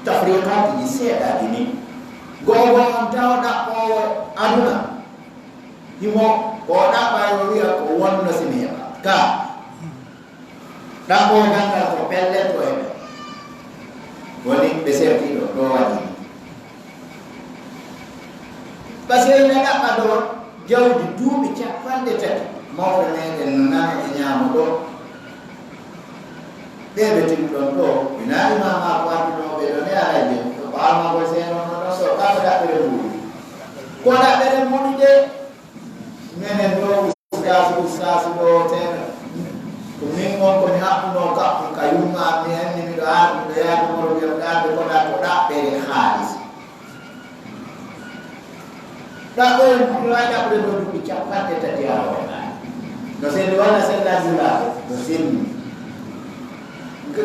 tafriqaatuji seeɗaaji ni. Go'o go'o on tawa ɗaɓɓoowo aduna, himo ko o ɗaɓɓa yo wi'a ko wonno si mi heɓa. Ka ɗaɓɓoowo ganndal ko pellet ko heɓe. Woni ɓe serti ɗo, ɗo waɗi. Parce que ina ɗaɓɓa ɗo jawdi duuɓi capanɗe tati. Mawɓe meɗen no nana e ñaamo ɗo. Ɓe ɓe tigi ɗon ɗo, ina imama ko adduno ɓe ɗo ne alaje. Ko alma ko seno no ɗo so, ka ko ɗaɓɓere mbuɗi. Ko ɗaɓɓere mbuɗi de, menen ɗo ustaas, ustaas ɗo ten. Ko min on ko mi haɓɓuno kaɓɓu ka yumma am, mi anni miɗo arde, miɗo yaade moro wiyam ɗaɓɓe ko ɗa-, ko ɗaɓɓere haalis. Ɗaɓɓoyen ɗum waawi ɗaɓɓude ɗo duuɓi capanɗe tati haa hoore maare. No selli walla sellaani wulaade? No selli.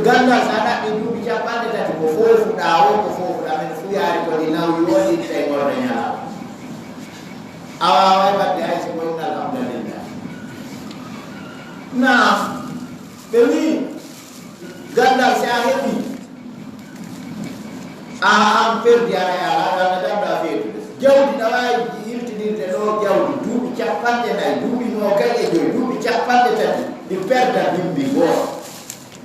Ganndal so a ɗaɓɓi duuɓi capanɗe tati, ko foofu ɗaawo, ko foofu ɗamen fuyaari, ko ɗi nawi woni tawi ngorɗe ñalaa. A waaway waɗde hay so ko inna alhamdulillah. Naam, ɓe wii, ganndal si a heɓi, a an perdi, a alaa ganndal, ganndal feetude. Jawdi na waawi yiltinirde ɗo jawdi duuɓi capanɗe nayi, duuɓi noogay e joy, duuɓi capanɗe tati, ɗi perda bimbi gooto.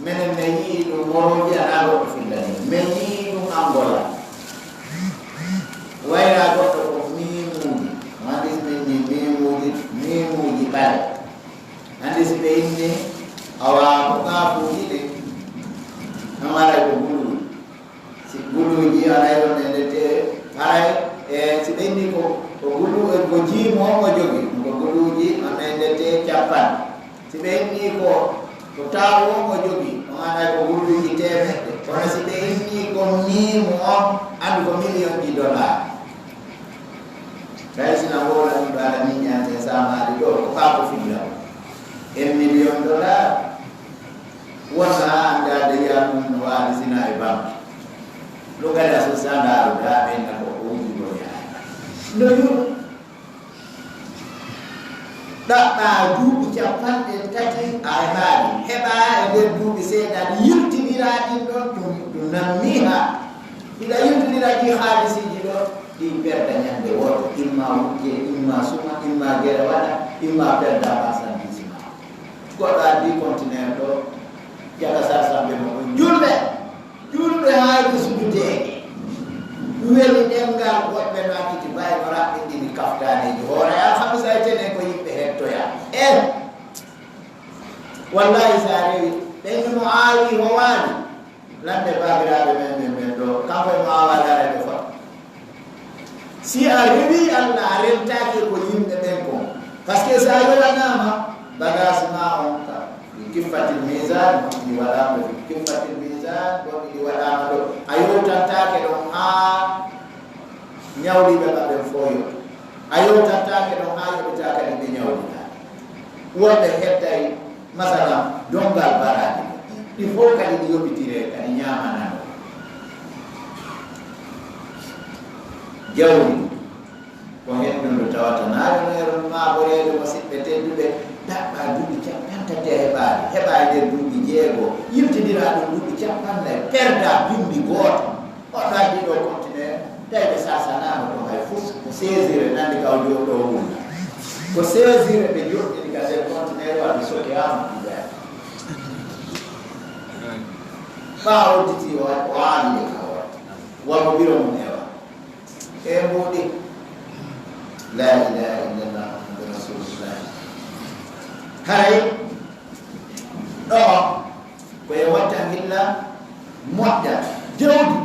Menen ne yii ɗum Moroodi, alaa goɗɗo fillani. Men yii ɗum Angola. Wayra goɗɗo ko miimuuji. Wandis min ni miimuuji, miimuuji ɓale. Anndi si ɓe inni, awa ko kaafuuji ɗin, no waray ko buluuji. Si buluuji, haray ɗon e ndete, haray, e si ɓe inni ko, ko bulu-, ko jiimu on o jogi, ko buluuji, on e ndete capanɗe. Si ɓe inni ko, ko taawu on o jogi, on haray ko buluuji teemeɗɗe. Kono si ɓe inni ko miimu on, anndi ko miliyonji dollar. Tawi sina wowla min ɗo aɗa miññante samaade ɗo, ko kaa ko filla. Un million dollar. Wonno a anndaade yiya ɗum no waali sina e banque. Ɗum kadi a suusa ndaarude, a ɓeyna ko o wuji ko ñaami. No yuɗu. Ɗaɓɓaa duuɓi capanɗe tati a heɓaali. Heɓaa e nder duuɓi seeɗa, ɗi yiltindiraa ɗin ɗon, ɗum, ɗum nammiiha. Hiɗa yiltindira ɗi haalisiiji ɗo, ɗi perda ñande wooto, imma wujje, imma suma, imma gere waɗa, imma perda marchandise ma. Goɗɗo addi conteneur ɗo, jaka sarsamɓe mo ɗum. Julɓe, julɓe haayde sujudeede. Weli ɗemngal woɗɓe no acciti mbayi no raɓɓinɗini kaftaneeji hoore. Alhamisa e tene ko yimɓe hettoya. Eh! Wallahi, so a rewi, ɓen mo aawi howaani. Lande baabiraaɓe men ɓen ɓen ɗo, kanko e mo aawa laarayɓe fota. Si a rewi Allah, a rentaaki ko yimɓe ɓen kon. Parce que so a yolanaama, bagage ma on ka, fi kiffatil mizan, moƴƴi waɗaama ɗo, fi kiffatil mizan, moƴƴi waɗaama ɗo. A yewtantaake ɗon haa ñawliiɓe maɓɓe fof yo. A yewtantaake ɗon haa yoɓitaa kadi ɓe ñawlitaa. Wonɓe hedday, masalan, donngal baraaji. Ɗi fof kadi ɗi yoɓitire, kadi ñaamanano. Jawdi ko heddundu tawata naawino e ron maaboreede mo siɓɓe tedduɓe ɗaɓɓa duuɓi capanɗe tati a heɓaali, heɓa e nder duuɓi jeego, yiltidira ɗum duuɓi capanɗe nayi, perda bimbi gooto. Goɗɗo addi ɗo conteneur, tawi ɓe sasanaama ɗum hay fus, ko saisir nandi kawdi o ɗo wulla. Ko saisir ɓe joɗɗini ka nder conteneur, waɗi soke ama ɗum ɓe. Ɓaawo udditi o, o aali e kawo. Wonmo biro mum ewa. E mbuuɗi. La ilaha illallah Muhammadu Rasulullah. Haray ɗo ko e watta ngilla moƴƴa jawdi.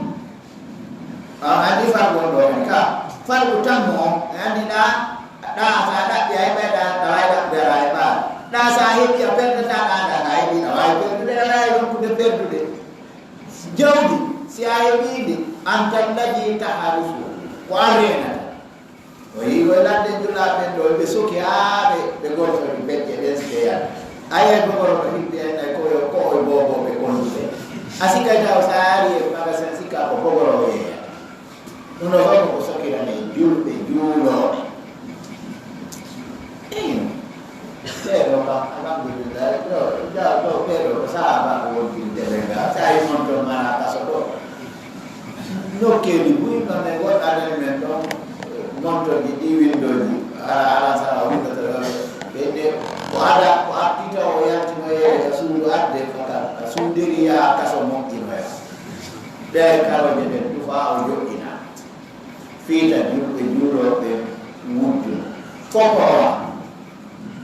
A andi fargo on ɗo on ka fargo tan mo on e andi ɗa ɗa sa ɗaɓɓi a heɓay ɗa ɗa wawi ɗaɓɓude aɗa wawi ɓaade ɗa sa heɓi a perdata ɗa ɗa ɗa heɓi ɗa wawi perdude ɗa wawi ronkude perdude. Jawdi si a heɓi ndi anta alladi taharusu ko an renata. O yii koye ladde julaaɓe ɓen ɗo ɓe suki haa ɓe ɓe gortoɗi becce ɗen si ɓe yaha. A yiyay bogoro no himɓe en ay koyo ko e boobooɓe konduɓe. A sikkay taw so a ari e magasin sikka ko bogoro o yeeya. Ɗum ɗo fof ko sokirane julɓe juulooɓe. Eyo. Ɓeeɗo kam alhamdulillahi ɗo ɗo ɓeeɗo ko sahaabaaɓe wontiri tele ga. So a yi mon toon mana kaso ɗo. Nokkeeli buy ɗon e goɗɗo adani men ɗon montorji ɗi winndooji hara alan sara winndotoro ɓe nde ko ada ko artita o yaltinoyeede ka suudu adde faka ka suudiri yaha kaso moƴƴinoya ɓe ay karoje ɗen tufa o joɗɗina fiita julɓe juulooɓe wujjuno fokowa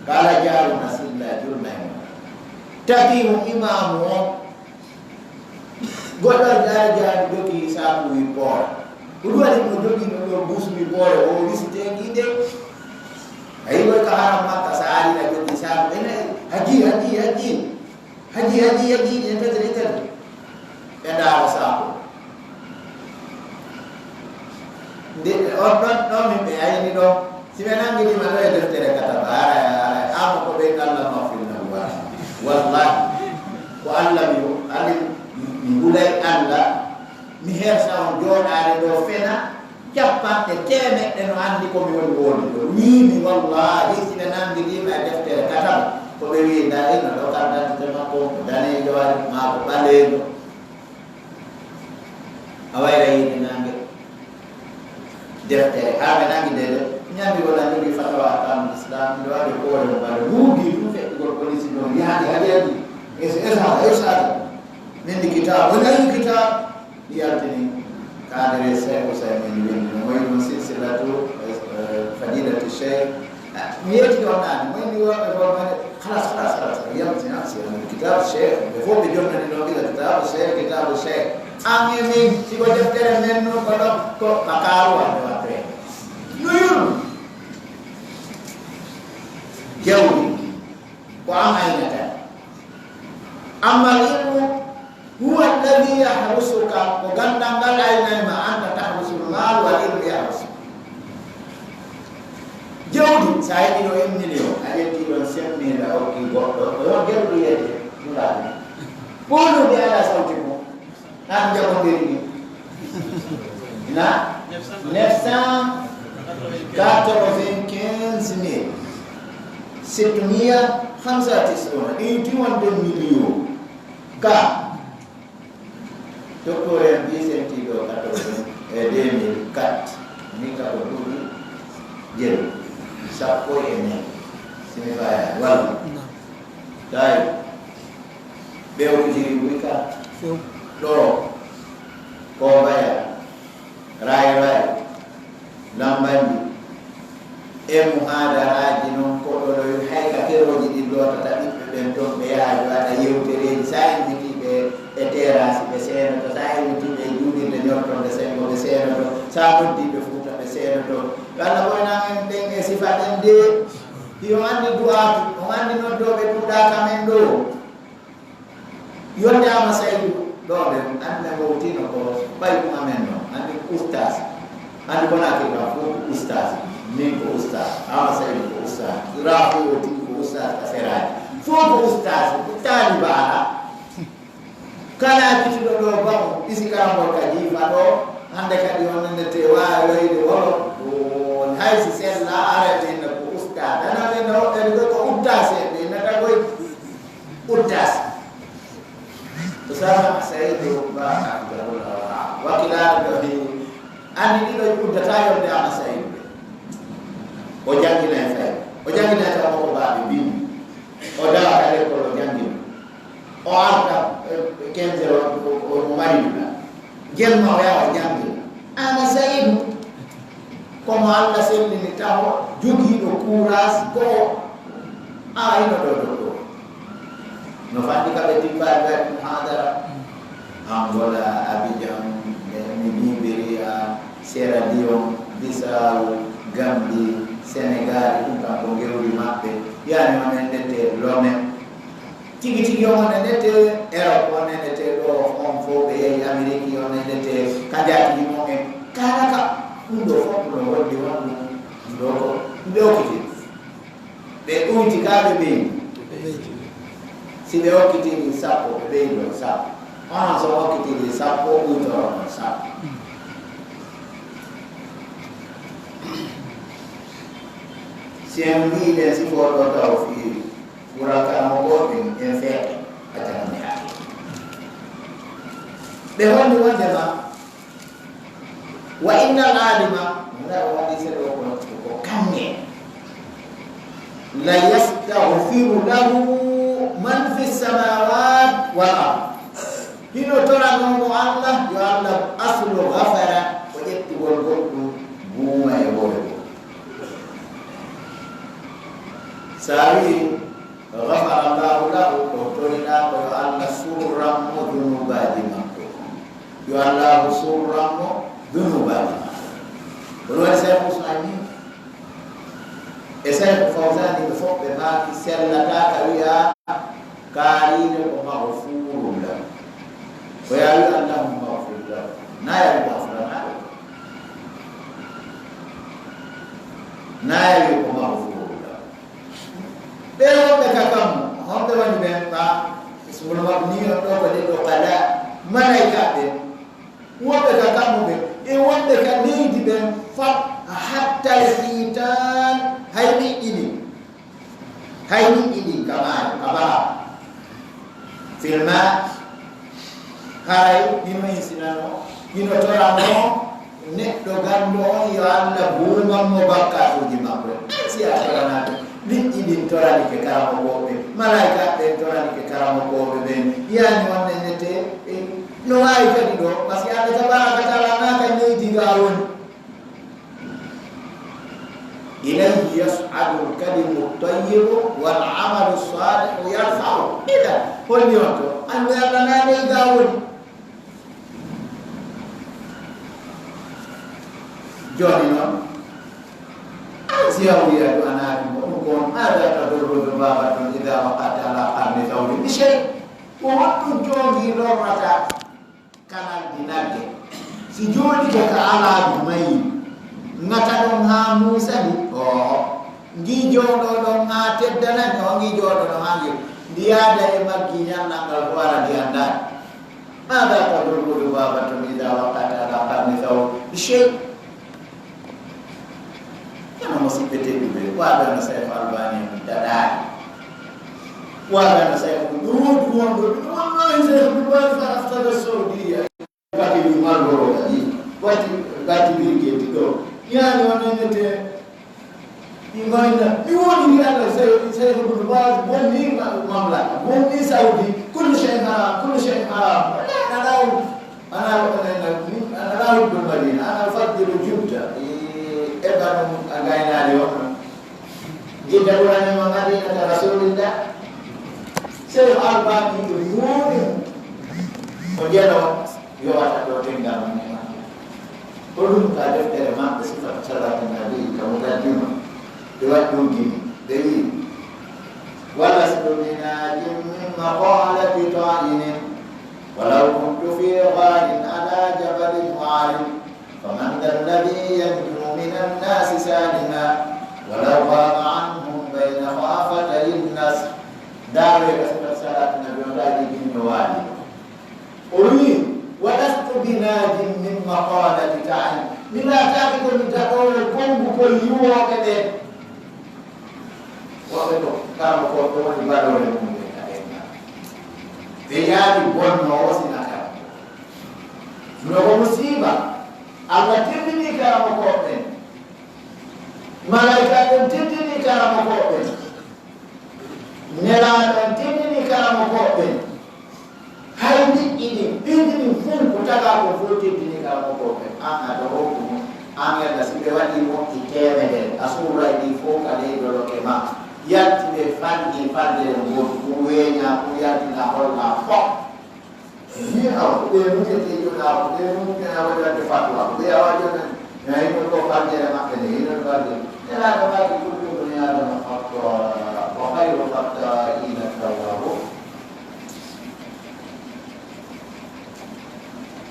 kala jaaruna silla julna e mum takimu imamu on Goɗɗo jaari jaari jogi saaku wi boora. Ko ɗum waɗi mo jogi ɗum ɗo buus wi boora o wisi teŋi de. A yi koy ka haram makka sa ari na jogi saaku ɓe nayi haji haji haji haji haji haji en tati en tati. Ɓe ndaara saaku. Nde on ɗon ɗon min ɓe ayni ɗo si ɓe nanngidima ɗo e deftere kataba haray haray ama ko ɓe Allah mafirna wara wallahi ko Allah mi alim mi hulay Allah mi hersa on jooɗaade ɗo fena cappanɗe teemeɗɗe no anndi ko mi woni woodi ɗo wiimi wallahi si ɓe nanngidima e deftere kataba ko ɓe wii nda ino ɗo kardantite makko ko daneejo wari maa ko ɓaleejo A wayra yiide naange deftere haa ɓe nangi nde de ñambi wona jogi fatawa akamul islam nde waɗi koore mo ɓaɗa wuugi ɗum feɗɗugol polisi ɗon yaade haɗi haɗi esata esata min ndi kitab woni ayi kitab ɗi yaltini kadere cheikh ousaymin windi no moyi ɗum silsilatu fadilatu cheikh mi yettike on naani moyi mi worɓe worɓe Halas, halas, halas. Yaltina, si woni kitaabu Cheikh, ɓe fof ɓe jonnani noon gila kitaabu Cheikh, kitaabu Cheikh. An e min, si ko deftere men nun ko ɗo, ko bakaaru wande watte. No yuru. Jawdi, ko an aynata. Amma ilmu, Huwa alladhi yahrusuka ko ganndal ngal aynay ma anta tahrusul mal wal ilmu yahrusuka. Jawdi sa heɓi ɗo un million a ƴetti ɗon cinq mille a okki goɗɗo ko yon geɗuɗo yedde nulaade ɓolude ala sawti mo an jagondiri ɗi na neuf cent quatre-vingt-quinze mille sittumiya hamsa tisuna ɗi diwonde million ka Docteur en mbi sentiiɗo quatorze e deux mille quatre min ka ko duuɓi jeɗi sappo e nayi simi faya walla Ɓe okkitiri buy ka. Few. Ɗo, ko baya, ray ray, lambanji, e muhadaraaji noon, ko ɗo ɗo hay ka kerooji ɗin lootata ɓiɓɓe ɓen toon, ɓe yaha ɓe waɗa yewtereeji. So a invitii ɓe e terrasse, ɓe seenoto. So a invitii ɓe e juulirde ñortonde senngo, ɓe seenoto. So a noddii ɓe Fuuta, ɓe seenoto. Yo Allah ɓoynan en ɓen e sifa ɗen de. Yo anndi du'aatu, on anndi noddooɓe ɗuuɗaa ka men ɗoo. Yonde Ama Saydu ɗo ɓe, anndi men wowtino ko ɓay ɗum amen noon. Anndi ko ustaas. Anndi ko naati kam fof ko ustaas. Min ko ustaas. Ama Saydu ko ustaas. Raafu o tigi ko ustaas ka seraaji. Fof ko ustaas. Taaliba alaa. Kala bitiɗo ɗo bamu, isi karambol ka jiifa ɗo, hannde kadi on nande te waawi wayde wolo, o hay si sella arete ne ko ustaas. Dana ɓe no, ɓe ɗo ko uttaas en, ɓe nata koy uttaas. Usama Saydu ba Abdullah, wakilaaɗo ɗo he, anndi ɗiɗo uddata yonde Ama Saydu ɓe. O jannginay fay. O jannginay taw ko baaɓe bimbi. O dawa ka lekkol o janngina. O arta, eh, quinze heures o, o, o mari ɗum. Jemma o yaha o janngina. Ama Saydu, komo Allah sellini taho, jogiiɗo kuuraas, ko o, a, ino ɗo, ɗo, ɗo. No fandi ka ɓe timbaali waɗi muhadara. Angola, Abidjan, mi, mi Liberia, Sierra Leone, Bissau, Gambie, Senegal, ɗum kam ko ngewri maɓɓe. Yani on en nette Lome. Tigi tigi on en nette Europe, on en nette ɗo, on fof ɓe yehi Amérique, on en nette ka jaatigi mon en. Kala ka, ɗum ɗo fof no wondi won ɗum. Ɗo ko, ɗum ɓe okkiti. Ɓe ɗuyti kaa ɓe ɓeydi. Si ɓe okkitiri sappo, ɓe ɓeydo sappo. Onon so okkitiri sappo, ɗuytoron on sappo. Si en mbiiɗen sifoo ɗo taw fii ɓural karamokooɓe en feere, a jaɓani haa. Ɓe holli wonde ma, wa innal alima, wona o waɗi seɗo ko, ko kanŋe. La yastaghfiru lahu man fi samawat wal ard. Hino toranoo mo Allah, yo Allah aslu ghafara, ko ƴettugol goɗɗum buuma e hoore goɗɗum. Sa wii, ghafara Allahu lahu, ko toriɗaa ko yo Allah surran mo dunubaaji makko. Yo Allahu surran mo dunubaaji makko. Kono waɗi Seeku Usmaan ni, e Seeku Fawzani ɓe fof ɓe maaki sellataa ka wiya kaariine ko maghfurun lahu. Ko yaa wi Allahumma maghfir lahu. Na yaa wi ghafara lahu. Na yaa wi ko maghfurun lahu. Ɓe wonɓe ka kammu, honɓe woni ɓen? Ɓa ismul mabni on ɗo ko ɗiɗo kala malaika ɓen. Wonɓe ka kammu ɓe, e wonɓe ka leydi ɓen fat hatta e hiitan hay ɗiɗɗi ɗin. Hay ɗiɗɗi ɗin ka maayo, ka baha. Filma, haray hino insinano, hino torano neɗɗo ganndo on yo Allah buuman mo bakkatuuji makko. Si a toranaade, liƴƴi ɗin toranike karamokooɓe, malaika ɓen toranike karamokooɓe ɓen. Yani wonde nete, e, no waawi kadi ɗo, parce que Allah tabaraka wa taala naaka leydi ga woni. Ilayhi yas'adu al-kalimu at-tayyibu wal amalu as-salihu yarfa'u. Idan, holli on to, annde Allah na ley ga woni. Jooni noon, an si a wiya du'anaaɗo mo ɗum ko on, hada tadurru dhubabatun idha waqa'at ala qarni thawrin bi shay'. Ko honɗum joongi lorrata kanal di nagge? Si jooɗike ka alaadu mayi, ŋata ɗon haa muusani? Oo. Ngi jooɗo ɗon haa teddanani, o ngi jooɗo ɗon haa ngi. Ndi yaada e maggi ñannal ngal ko wara ndi anndaani. Hada tadurru dhubabatun idha waqa'at ala qarni thawrin bi shay'. Kono musidɓe tedduɓe, waɗano Seeku Albani en daɗaani. Waɗano Seeku ɗum wonɗo, wallahi Seeku ɗum waɗi fa aftara Saudiya. Bati ɗum marloro kadi, bati, bati birgeti ɗo. Yani o nenete, Ngoyna, mi woni mi Allah, sey, sey ko ɗum waawi, wonni ma-, mamlaka, wonni Saudi, kullu shay'in haram, kullu shay'in haram. Wala, ala, ala, ala hubbul Madina, ana ufaddilu Judda. E, e banu a gaynaali on. Jidda ɓurani ma Madinata Rasulillah. Sey Albani ɗum woni. O jeno. Yowata ɗo ɗemngal mum e maɓɓe. Ko ɗum ka deftere maɓɓe, Sifatu Salati Nabi, ka Muqaddima, ɓe waɗi ɗum gimi. Ɓe wi'i, "Walastu binajin min maqalati ta'inin, walaw kuntu fi gharin ala jabalin mu'alim, faman dha alladhi yanju min annasi salima, walaw ghaba anhum bayna khafatayi nnas." Ndawe ka Sifatu Salati Nabi, on ndawi ɗi gimi no waali. O wi'i, "Walastu binajin min maqalati ta'in." Mi laataaki ko mi daɗoowo konngu ko yiwooɓe ɓen. Woɓɓe ko, kala ko, ko woni baɗoore mum ɓe ka ɗemngal. Ɓe yaadi bonnoowo sina kala. No ko musiiba. Allah teddini karamokooɓe ɓen. Malaa'ikaaɓe ɓen teddini karamokooɓe ɓen. Nelaaɗo on teddini karamokooɓe ɓen. Hay liƴƴi ɗin, piiji ɗin fof ko tagaa ko fof teddini karamokooɓe ɓen. An a dogooku mo, an yalla si ɓe waɗii moƴƴi teemedere, a suuray ɗi fof ka ley doloke ma. Yalti ɓe falji, faljere ngootu, ɗum weeñaa, ɗum yaltina holla fof. Ni aw, ko ɓe mutete yo na, ko ɓe mutete na waɗande fatwa, ko ɓe awa jona, na hino ko fardere maɓɓe ne, hino fardere. Nela ko maki kullu bani Adama khata, wa khayru khata'ina tawwabun.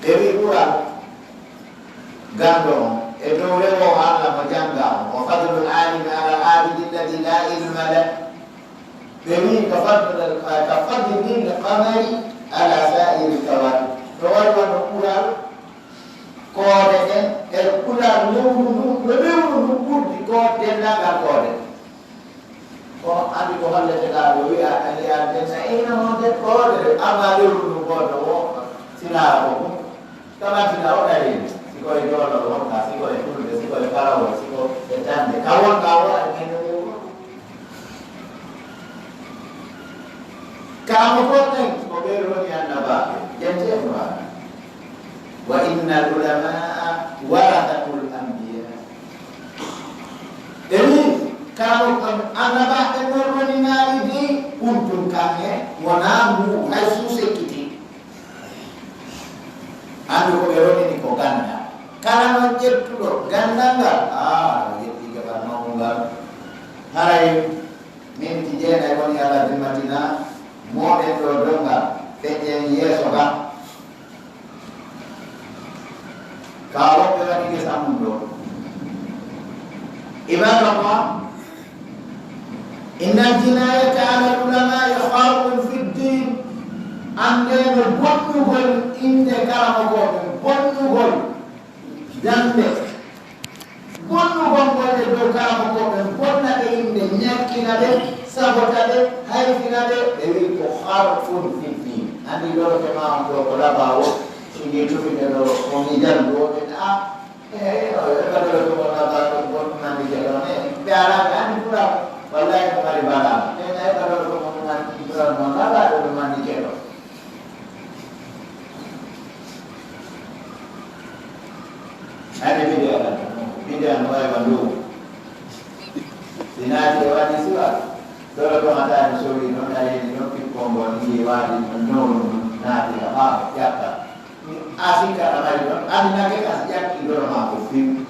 Ɓe wi ɓural ganndo on, e dow rewo Allah mo jannga on, wa fadlul alimi ala al abidi alladhi la ilma lahu. Ɓe wi'i ka fadl-, ka fadlil qamari ala sa'iril kawakib. No wayi wano ɓural koode ɗen, e ɓural lewru ndun, no lewru ndun ɓurdi ko denndaangal koode. Ko andi ko hollete ɗaa ɗo wi'a, a yi'a den sa ina on de koode de, amma lewru ndun goto wo, sinaa ko ɗum. Tabatina o ɗareeji, si ko e joolol wonɗaa, si ko e fulɓe, si ko e farawol, si ko e tande. Ka wonɗaa o aɗa ñande ɗo wuro. Karamokooɓe ɓen, ko ɓe woni annabaaɓe, jante e Qur'aana. Wa innal ulamaa warasatul anbiyaa. Ɓe wi, karamokooɓe, annabaaɓe ɓen woni naali di, kuntum kanŋe, wonaa ngu, hay suu sekkiti. Anndu ko ɓe ronini ko ganndal. Kala noon ƴettuɗo ganndal ngal, aa, o ƴetti geɓal mawnu ngal. Haray minti jeenay woni Allah dimmatina mooɗen ɗo donngal, feƴƴen yeeso ngal. Ka woɓɓe waɗi ngesa mum ɗo. Ibadallah, innal jinayata ala al-ulama'i kharqun fi ddin. Annde no bonnugol innde karamokooɓe, bonnugol dande, bonnugol ngol e dow karamokooɓe, bonna ɓe innde, ñakkina ɓe, sabota ɓe, hayfina ɓe, ɓe wi'i ko kharqun fi ddin. Anndi ɗo ke ma on ɗo ko labaawo, so ngi tufi ɓe ɗo, ko ngi jan ɗo, ɓe, a, Eey, o heɓa ɗo ko mo naɓaa ɗo, ko ɗum anndi ke ɗon. Eey, ɓe alaa ɓe anndi Pulaar. Wallahi ko mari balaa. Eey, na heɓa ɗo ko mo ɗum anndi Pulaar, mo naɓaa ɗo ɗum anndi ke ɗon. Anndi bidiya kan, bidiya no wayi ma ndu. Si naati e waɗi siwa, ɗo ɗo ko mata no sowi, no ɗareeni, no pikkon ngon, ni waɗi, no nawru, no naati, a ɓaawo, ƴakka. A sikka a mari ɗon, ami nage ka si ƴakki doro ma ko few.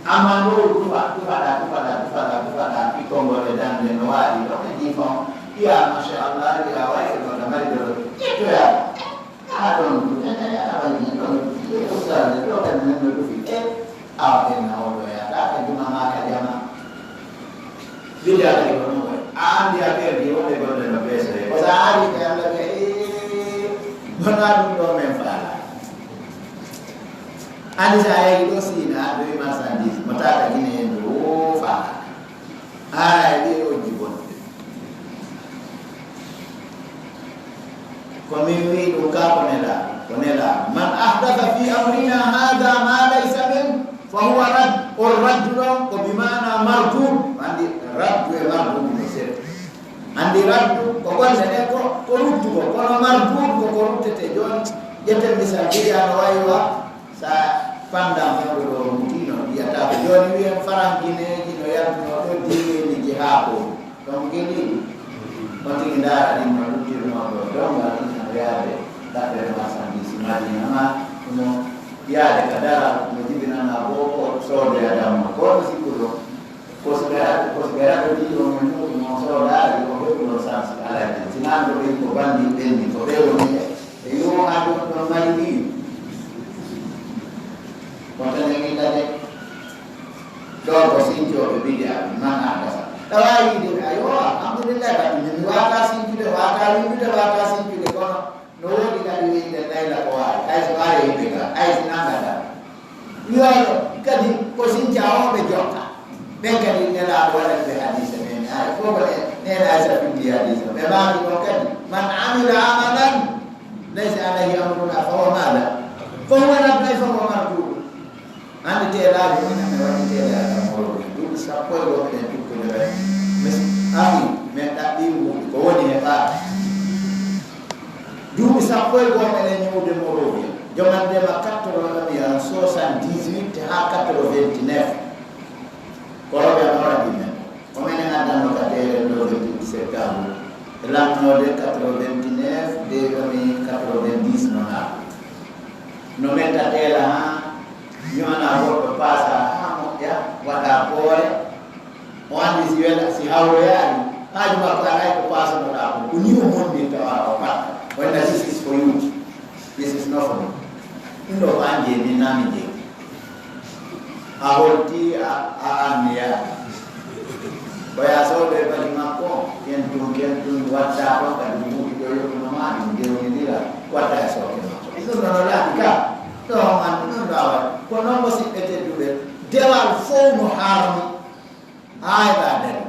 Amma ɗo tufa, tufaɗa, tufaɗa, tufaɗa, tufaɗa, ɓikkon ngol e dande no waɗi ɗon e difon. Wiya, "Machallah, wiya, wayi ɗo na mari doro." Ƴettoya. A ɗon, e, e, a wayi ɗon, e, ustaz, ɗo kadi men no tufi. E, Awa ɓen na oɗo yahata ka juma maa ka jama. Bidda kadi ko ɗum waɗi. A anndi a perdi wonde golle no peesore. Ko sa ari ɓe Allah ɓe, ee, wonaa ɗum ɗo men faala. Anndi sa yehi ɗo Siina, a ɗowi marchandise, mo tata Gine en ɗo, woo faala. Haray ɗe o jibon. Ko min wi ɗum ka ko nela, ko nela. Man ahdatha fi amrina hadha ma laysa min, fa huwa rad. O raddu ɗon ko bi maana Mardud, anndi raddu e mardud no seeɗa. Anndi raddu ko golle ɗe ko, ko ruttugo, kono mardud ko ko ruttete. Jooni, ƴetten misal, mbiɗa no wayi wa, sa pandan fewndo ɗo rutino, wiyata ko jooni wiyen farankineeji no yaltuno ɗo diiweeliji haako. Donc, kedi, on tigi ndaara ɗin no ruttirno ɗo, dongal ɗin no yaade, ɗaɓɓere marchandise Madina ma, ɗum o yaade ka dara, no jibinana boo ko soodoya damma, ko no sikkuɗo. Ko si ɓe raɓi, ko si ɓe raɓi ɗiɗo men ɗum no soodaari, o heɓuno sans alaa ɗin. Si naan ko ɓen ko banndi ɓenni, ko ɓe woni e, e yo haa ɗum ɗon mari ɗiɗi. Kono tan en innda de, ɗo ko sincooɓe bidiya, man a gasa. Tawa yiide, ayo, alhamdulillah, kadi min mi waata sincude, waata windude, waata sincude, kono no woodi kadi wiide Layla ko waawi, hay so ari yimɓe ga, hay so nanga ga. Wiyono kadi ko sincawooɓe jokka. Ɓen kadi Nelaaɗo waɗani ɓe hadiisa, nene Ay-, fof ko ne-, nene Aysa findi hadiisa. Ɓe maaki ɗon kadi, "Man amila amalan laysa alayhi amruna fahuwa maada? Fahuwa radd, ay fahuwa mardud." Hannde teelaaji minen, mi waɗi teelaaji am horo ɗum. Duuɓi sappo e go'o miɗen tukkude ɓe. Mis-, ahi, min ɗaɓɓii wuuɗi, ko woni he ɓaade? Duuɓi sappo e go'o miɗen ñiwude Monrovia. Jomande ma quatre-vingt, mi en soixante-dix-huit haa quatre-vingt-neuf. Ko rewɓe am waɗi men. Ko minen addanno ka teere le vingt-huit septembre. E lannoode quatre-vingt-neuf, de ɗo mi quatre-vingt-dix no naatu. No men ta teela haa ñoana goɗɗo paasa haa moƴƴa, waɗa poore. O anndi si wela, si hawroyaali, haaju makko alaa e ko paasanoɗaa ko. Ko nii o mondirta o ara o patta. O inna, "This is for you. This is not for me." Ɗum ɗo ko an jeyi, min naa mi jeyi. A holti, a, a anniya. Ko ya soodo e bagi makko, ken tun, ken tun, watta ɗon kadi mi huuɗi ɗo yoɓuno ma, ɗum dewnidira, watta e sooke makko. Ɗum ɗo no laaɓi ka. Ɗo on anndi ɗum ɗo a waɗi. Ko noon mo siɓɓe tedduɓe, dewal fof no harmi. Haa heɓa dalil.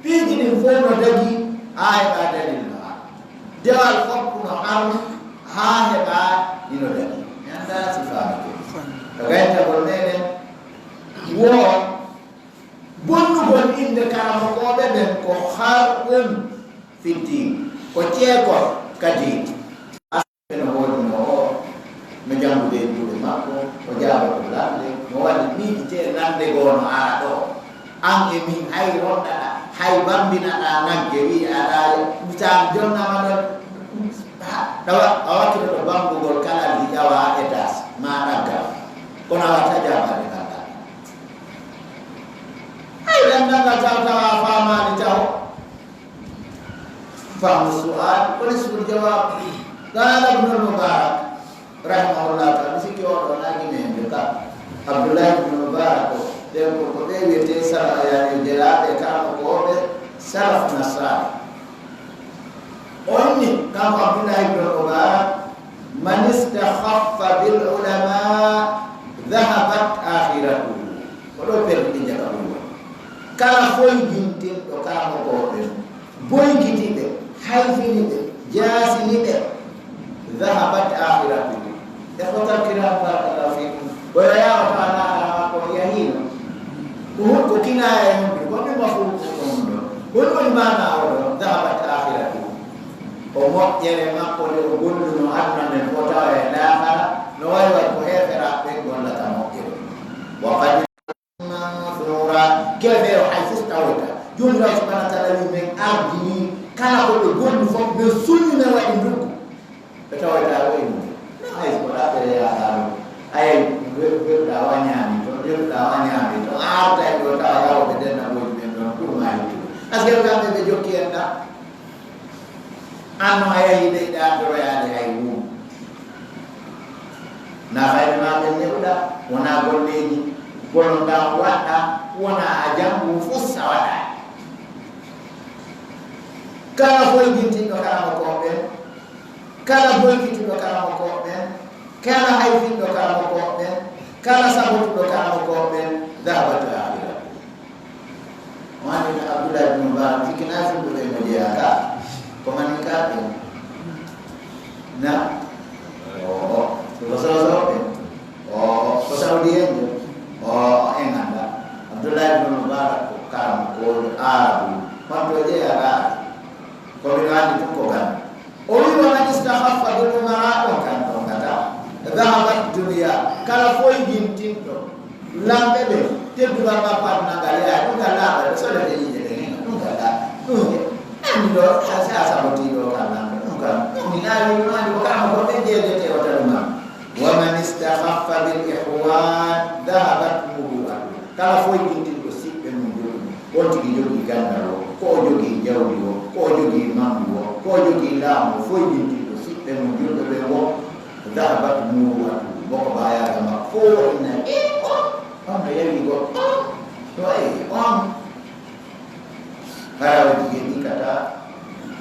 Piiji ɗin fof no dagi, haa heɓa dalil no harmi. Dewal fof no harmi, haa heɓa ino dagi. Mi anndaa si faami ko. Ko gaytagol meɗen, wo bonnugol innde karamokooɓe ɓen ko harqun fi diin, ko ceekol ka diine. Ɓe no woodunoo o, no janngude e juuɗe makko, o jaaboto lamnde, no waɗi miijitee lamnde goo no ara ɗoo. An e min, hay ronɗaɗa, hay bambinaɗa nagge, wi'i aɗa, misaal jonnama ɗon, ha, ɗawa, a wakkitoto banngugol kalal hi ƴawa étage, ma ɗaggal. Kono a watta jaabaade kalal. Hay ɗan nanga taw tawa faamaali taw. Fahmu su'al, wa nisful jawab. Qala Ibnul Mubarak, rahimahullah ta'ala, mi sikki o ɗo na Gine en ka. Abdullah ibn Mubarak o, ɓen ko, ko ɓe wiyetee sala-, yani, jelaaɓe karamokooɓe salafuna salih. O inni, kanko Abdullah ibn Mubarak, "Man istakhaffa bil ulama dhahabat akhiratuhu." Ko ɗo perdi ɗi jaka ɓuri woni. Kala foygintinɗo karamokooɓe, boygiti ɓe, hayfini ɓe, jaasini ɓe, dhahabat akhiratuhu. Ikhwatal kiram, barakallahu fikum. Ko yo yaawa to alaakhira makko o yahiino. Ko hun-, ko kinaaya e honɗun? Ko ɗum mafhuum ko ɗum ɗo. Ko ɗum woni maana o ɗo, dhahabat akhiratuhu. Ko moƴƴere makko nde o golluno aduna nden fof tawa e laakhara, no wayi wayi ko heeferaaɓe ɓen gollata moƴƴere. Wa qad mansura, kefeero hay fof tawoyta. Joomiraaɗo subhanahu wa ta'ala wi men ardini kala ko ɓe gollu fof, ɓe sunni men waɗi nduggu. Ɓe tawoyta o e mum. Hay so ko ɗaɓɓere yaha ɗum. Ay, weɗuɗa wa ñaami to, weɗuɗa wa ñaami to. A arta e ɗo tawa yawɓe denna ɓoyɗi ɓen ɗon pour ma hittude. Parce que kamɓe ɓe jokki en ɗa. An no a yahi leyɗe an toroyaade hay huunde. Na fayde ma ɓen neɗuɗa, wona golleeji, gono ngan waɗɗa, wona a janngu fof sa waɗaani. Kala foygintinɗo karamokooɓe ɓen, kala boykitiiɗo karamokooɓe ɓen, kala hayfinɗo karamokooɓe ɓen, kala sabotuɗo karamokooɓe ɓen, dhahabat akhiratuhu. O anndi no Abdullahi ibn Mubarak, sikki na fulɓe ɓe mo jeyaa ka, ko maninkaaɓe. Na? Oo, ko Soosooɓe. Oo, ko Sawdiyeenjo. Oo, en anndaa. Abdullahi ibn Mubarak ko Kala foygintinɗo lamɓe ɓe, teddungal makko aduna ngal yaha, ɗum ngal laaɓa, ɓe solete yiide ɓe, ɗum ngal laaɓa. Ɗum nge, anndi ɗo, a, si a sabotii ɗo kam lamɓe, ɗum kam, ɗum mi laawi ɗum, anndi ko kam ko ɓe jeejete o tawi ma. Wa man istakhaffa bil ikhwan, dhahabat muru'atuhu. Kala foygintinɗo siɓɓe mum joɗɗum, on tigi jogii ganndal o, ko o jogii jawdi o, ko o jogii manngu o, ko o jogii laamu o, foygintinɗo siɓɓe mum joɗɗo ɓe o, dhahabat muru'atuhu, boko baayaaga makko fof ina, e on, on no yawi go, on, no wayi, on. Hara o jigeni kata,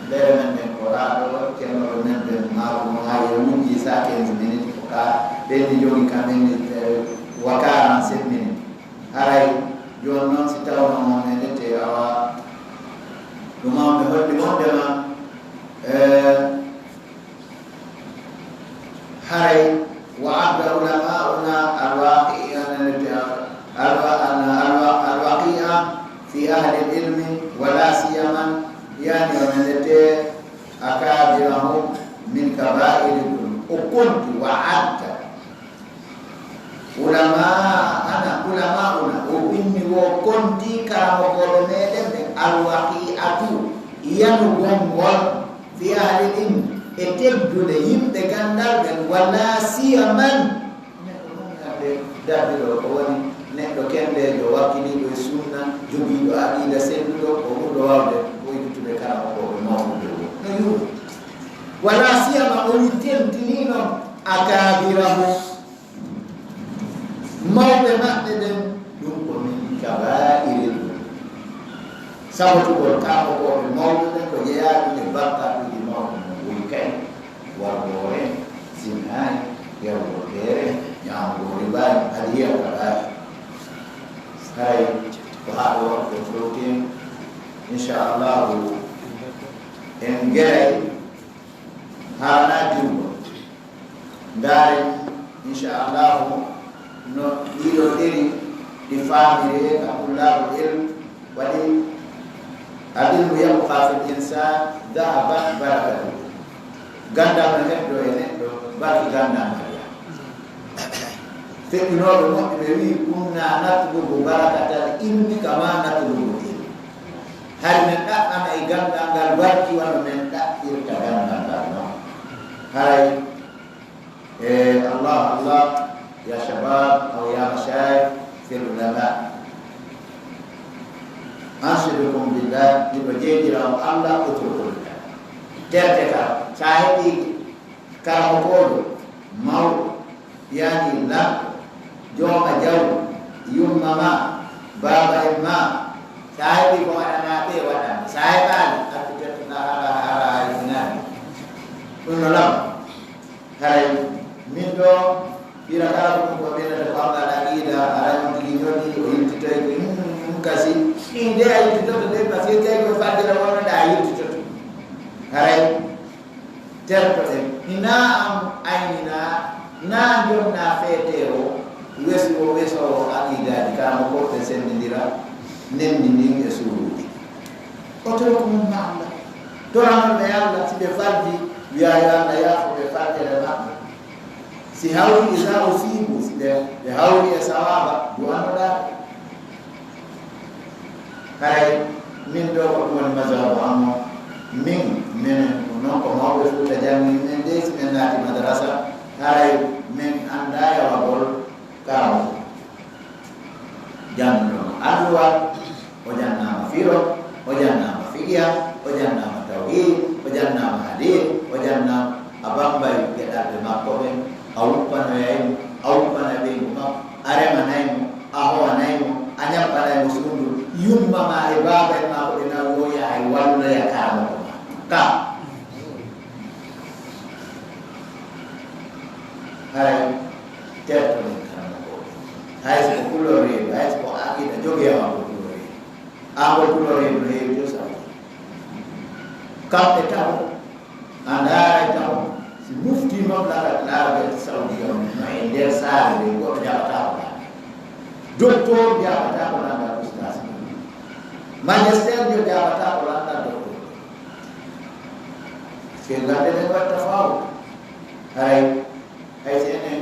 lere men ɓen ko haa ɗo, ceerno men ɓen maako mo haa yo wujji cent quinze minutes ko ka, ɓen ni jogi kam ɓen ni, eh, wa quarante-sept minutes. Haray jooni noon si tawno on men ete awa, ɗum on ɓe holli wondema, eh, Haray, wa adda ulama'una alwaqi'a, alwa-, alwa-, alwaqi'a fi ahli ilmi, wala siyaman, yani, on ete akabirahum min kaba'iri dhunub. O konti, wa adda ulama'ana, ulama'una, o inni wo konti karamokooɓe meɗen ɓe alwaqi'atu, yanugol ngol, fi ahli ilmi, e teddude yimɓe ganndal ɓen, wala siyaman, neɗɗo ɗum ñande dabbiɗo ko woni neɗɗo kenndeejo, wakkiliiɗo e sunna, jogiiɗo aqiida selluɗo, ko ɓurɗo waawde ko yittude karamokooɓe mawɓe ɓe o. No yuuri. Wala siyama o wi tentinii noon akabirahu, mawɓe maɓɓe ɓen, ɗum ko min kabaa'iril dhunub. Sabotugol karamokooɓe mawɓe ɓen ko jeyaaɗum e bakkatuuji mawɗi no woyi kay, wargoore, zinaaye, yarugol beere, ñaamugol ribaaye, adi hiya kabaa'ir. Haray ko haa ɗo waktu o fewti en, inchallahu, en geray haana diwgol. Ndaaren, inchallahu, no ɗiɗo ɗeri ɗi faamiree ka tullabul ilm, waɗi al ilmu yabqa fil insan, dhahabat barakatuhu. Ganndal no heddo e neɗɗo, barki ganndal ngal yaha. Feƴƴunooɓe moƴƴuɓe wi'i, kunna natlubu barakatal ilmi kama natlubu ilm. Hari men ɗaɓɓana e ganndal ngal barki wano men ɗaɓɓirta ganndal ngal non. Haray, e, Allah, Allah, ya shabab, aw ya mashayikh, fil ulama. Anshidukum billah, miɗo jeejira on Allah, utrukul kalam. Terte ka, sa heɓi karamokoojo, mawɗo, yani lanɗo, jooma jawdi, yumma ma, baaba en ma, sa heɓi ko waɗanaa ɓe, waɗan. Sa heɓaali, accu tedduɗaa, hara, hara, hay sinani. Ɗum no law. Haray, min ɗo, ɓira kala ko ɗum ko ɓeynata ko anngal aqiida, haray on tigi ñoɗi, o yiltitoy ko, hmm, hmm, kasi. Ɗin de a yiltitoto de, parce que tawi ko fajjira wonnoɗa a yiltitoto. Haray, tertoɗen, hinaa am ayninaa, naa jonnaa feeteewo, wesu o wesoowo aqiidaaji, karamokooɓe senndindira, nenndi ndin e suuruuji. O toro ko mum ma Allah. Toranooɓe Allah, si ɓe falji, wiyaa yo Allah yaafo ɓe fajjere maɓɓe. Si hawri, iza usibu, si ɓe, ɓe hawri e sawaaba, du'anoɗaa ɓe. Haray min ɗo ko ɗum woni mazhabu am o. Min, minen ko non ko mawɓe Fuuta janngini min de, si min naati madrasa, haray min anndaa yawagol karamoko. Jannguɗo mo alluwal, o jannaama firo, o jannaama fiqiha, o jannaama tawhid, o jannaama hadith, o jannaama a bambay geɗalɓe makko ɓen, a wuppanoyay mo, a wuppana ɓeyngu makko, a remanay mo, a howanay mo, a ñabbanay mo suudu, yumma ma e baaba en ma ko ɓe nawi o yahay walloya karamoko ma. Ka. Haray tertoɗen karamoko. Hay so ko kulol reedu, hay so ko aqida jogiyawa ko kulol reedu. An ko kulol reedu no heewi to Saudi. Kamɓe taho, a ndaaray taho, si mufti mamlakat Arabiya Saudiya on no e nder saare nde, goɗɗo jaɓataa ko lannda. Docteur jaɓataa ko lannda ustaas. Magistère jo jaɓataa ko lannda docteur. Parce que lannde nden waɗi tafawut. Haray, hay si enen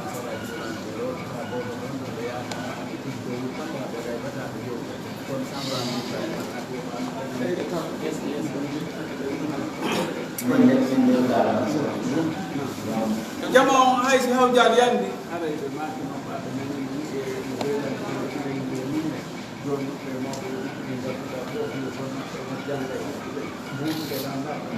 Jama on hay si hawjaali yandi, haray ɓe maaki makko aɓe nani e ɓe ɓeydani ko ɓe yimɓe yimɓe. Jooni ɓe mawɓe ɓe ngartuɗa fof yo jooni maɓɓe jannga e ɓe buuɗuɓe lanndaaɓe.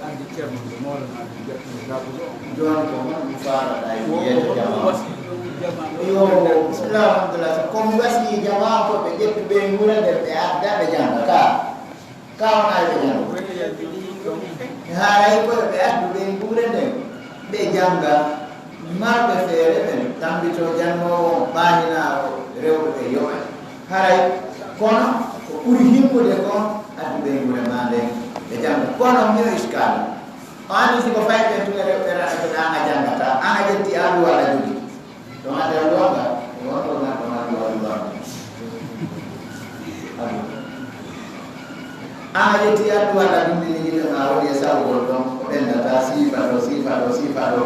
Anndi ceerno nde moore ma nde jattude gabuɗo on. Jooni ko honɗum faalaɗa e yeeso jama? Yo, bismillah, alhamdulillah. Ko mi wasi jama ko ɓe ƴettu ɓe nguura nder ɓe adda ɓe jannga ka. Ka wona e ɓe jannga. Haray ko ɓe addu ɓe nguura nden ɓe jannga. Marɓe feere ɓen tambito jannoowo on, ɓaaninaaɗo rewɓe ɓe yoɓa. Haray kono ko ɓuri himmude kon addu ɓe nguura ma nden ɓe jannga. Kono mino iskaali. O anndi si ko fayɓe tun e rewɓe raɗata an a janngataa, an a ƴetti alluwa a jogi. Ɗon addi alluwa nga, e won ɗon ngan ɗon alluwa alluwa. Alluwa. An a ƴetti alluwa a binndi ni gila ma woni e sawgol ɗon, o ɓendata, siifa ɗo, siifa ɗo, siifa ɗo.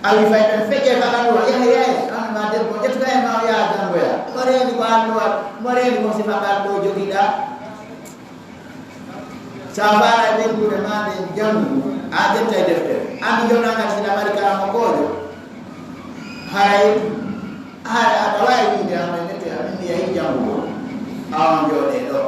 A wi fayɓe feƴƴe ka alluwa, yahe, yahe, an ma debbo, ƴettuɗa e ma o yaha janngoya. Mo reeni ko alluwa, mo reeni ko sifa ngal ɗo jogiɗa. Sa faala e ɓeydude ma nden janngu, a ƴetta e deftere. Anndi jonnangal sila mari karamokoojo. Haray, haray aɗa waawi wiide an ɓe nette an mi yahi janngugol. A on jooɗee ɗo.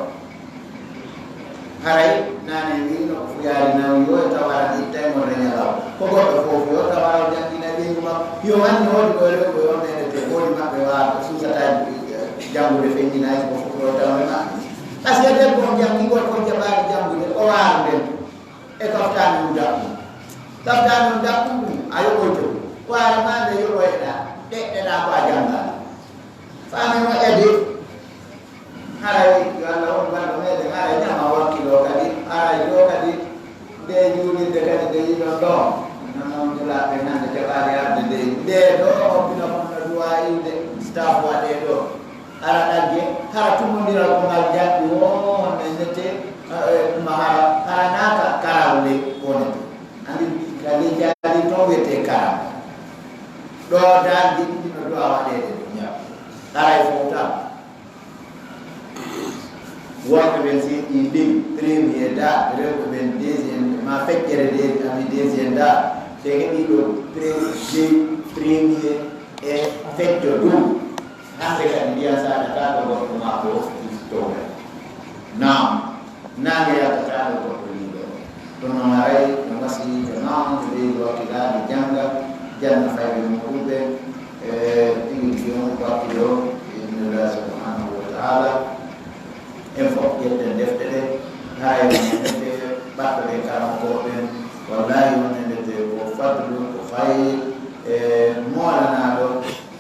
Haray, naane wiino ko fuyaari nawi yo e tawara ittay mo reñalaw. Ko goɗɗo fof yo tawara o janngina ɓeyngu makko. Yo wanni hoodi ɗo rewɓe on nene te hoodi maɓɓe waato suusataaji janngude feññinaay ko fof ɗo tawre maɓɓe. Parce que debbo on janngi gorko on jaɓaani janngude o waara nden. E kaftaani on daɓɓum. Kaftaani on daɓɓum ɗum, a yoɓoyto. Waara maa nde yoɓoyɗa, ɗeɗɗeɗa ko a janngaani. Faami moƴƴa de. Haray yo Allah on ballo meɗen, haray ñama wakkilo kadi, haray ɗo kadi, nde juulirde kadi nde yiɗon ɗo. Noon julaaɓe hannde jaɓaali arde nde, nde ɗo o pila mon no duwa iwde, staff waɗe ɗo. Hara ɗagge, hara tummondiral ko ngal jaɓɓi wonde nete, eh, ɗuma hara, hara naata karawle wonete. Andi ka ley jaali toon wiyetee karam. Ɗo daalji ɗiɗi no duwa waɗeede ɗum. Haray fowtaama. Worɓe ɓen si ɗi ndin premier da, rewɓe ɓen deuxième, ma feccere de, ami deuxième da, te heɓi ɗo pre-, de-, premier e fecco ɗum. Hannde kadi ndiyan saɗata ko gorko makko ittowre. Naam, naange yaltata ɗo goɗɗo liiɗo. Ɗum noon haray no ngasi jama on ɓe ɓeydi wakkilaaɓe jannga, janna fayɓe muɗum ɓe, e tigi tigi on wakkilo e innillah subhanahu wa ta'ala. En fof ƴetten defte ɗe, haray no defte ɓattoɗe karamokooɓe ɓen. Wallahi wonde ndete ko fadlu, ko fayir, e moolanaaɗo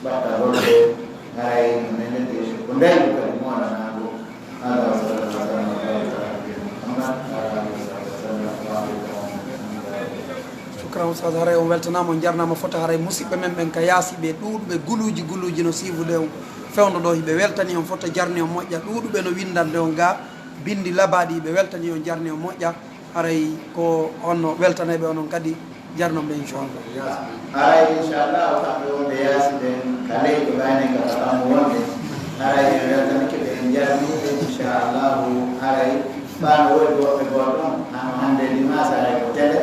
ɓattagol ɓe, haray Ustaz, haray on weltanaama, on jarnaama fota. Haray musiɓɓe men ɓen ka yaasi ɓe ɗuuɗuɓe guluuji guluuji no siivude on fewndo ɗo, hiɓe weltani on fota, jarni on moƴƴa. Ɗuuɗuɓe no winndande on ga binndi labaaɗi, hiɓe weltani on, jarni on moƴƴa. Haray ko on no weltanayɓe onon kadi, jarnon ɓe inchallah. Haray inchallah kamɓe wonɓe yaasi ɓen ka leyɗe ɓayne ka ka kammu wonɓe. Haray en weltanike ɓe, en jarni ɓe inchallahu. Haray Ɓaano woodi woɓɓe goo ɗon, hano hannde dimaas, haray ko tele.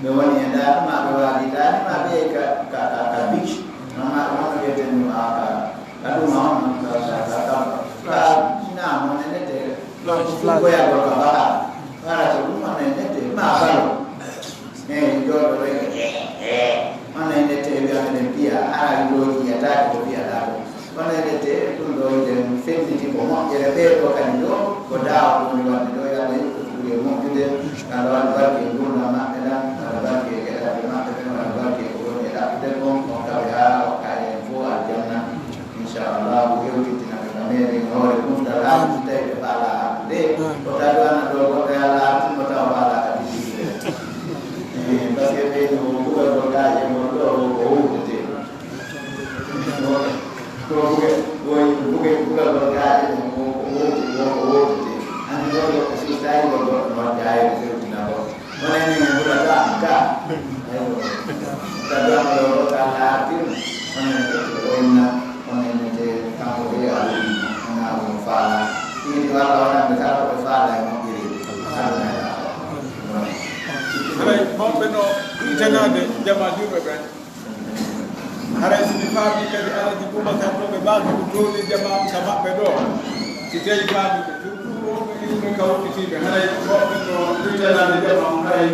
Ɓe woni e ndaar, maa ɓe waali daani, maa ɓe yehi ka, ka, ka, ka beach. Maa ɓe wonno wi'eten ɗum, a, ka, ka ɗum, a, on, ka, ka, ka, ka, ka, naa, mo nene te, ɗum ko fuɗɗoyagol ka bahaa. Wara ko ɗum, on nene te, maa balo. Eyi, jooɗo rek, e, e, on nene te, wi'a meɗen piya, hara yooji yataake ko piyaɗaa ko. Kono eɗen te ɗum ɗo, eɗen felliti ko moƴƴere ɓee ɗo kadi ɗo, ko daawa ɗum woni waɗde ɗo, yo Allah yoɓ ɓe ɓuri e moƴƴude, yo Allah waɗ barke e nguurndam maɓɓe ɗam, yo Allah barke e geɗalɓe maɓɓe ɓen, yo Allah barke e ko woni e ɗaɓɓude kon, on kaɓe haa okka en fof aljanna. Inchallah, o yewtintina ɓe ka meeɗen hoore ɗum, tawi ɓe faalaa artude, ko tawi wona ɗo goɗɗo yo Allah artude mo tawa faalaa ka bisiɗe. Eh, parce que ɓe no mbuga ko gaaƴe mon ɗo, ko wowdete. Ko buge, woy buge, bugal gol gaaje ɗum ko, ko wowti, ko, ko wowtete. Anndi won goɗɗo so tawi won goɗɗo noon jaayede fewtina goɗɗo. Wona enen en mbulata en ka. Aywa. Ka ɗon ɗo, ka laatin, onon en ƴetti o inna, onon en te kanko de a woni, wona ɗum faala. Ɗiɗi walla wonande kala ko ɓe faala e moƴƴiri. Aduna e laakhira. Haray mawɓe no itanaade jama juuɓe ɓen. Haray si mi faami kadi Alaji Boubacar ɗo ɓe mbaaki ko tooni jama ka maɓɓe ɗo. Si tawi faami ɓe, surtout wonɓe yimɓe ka woɗɗitiiɓe, haray ko ɓe no ɗoytanaade jama on, haray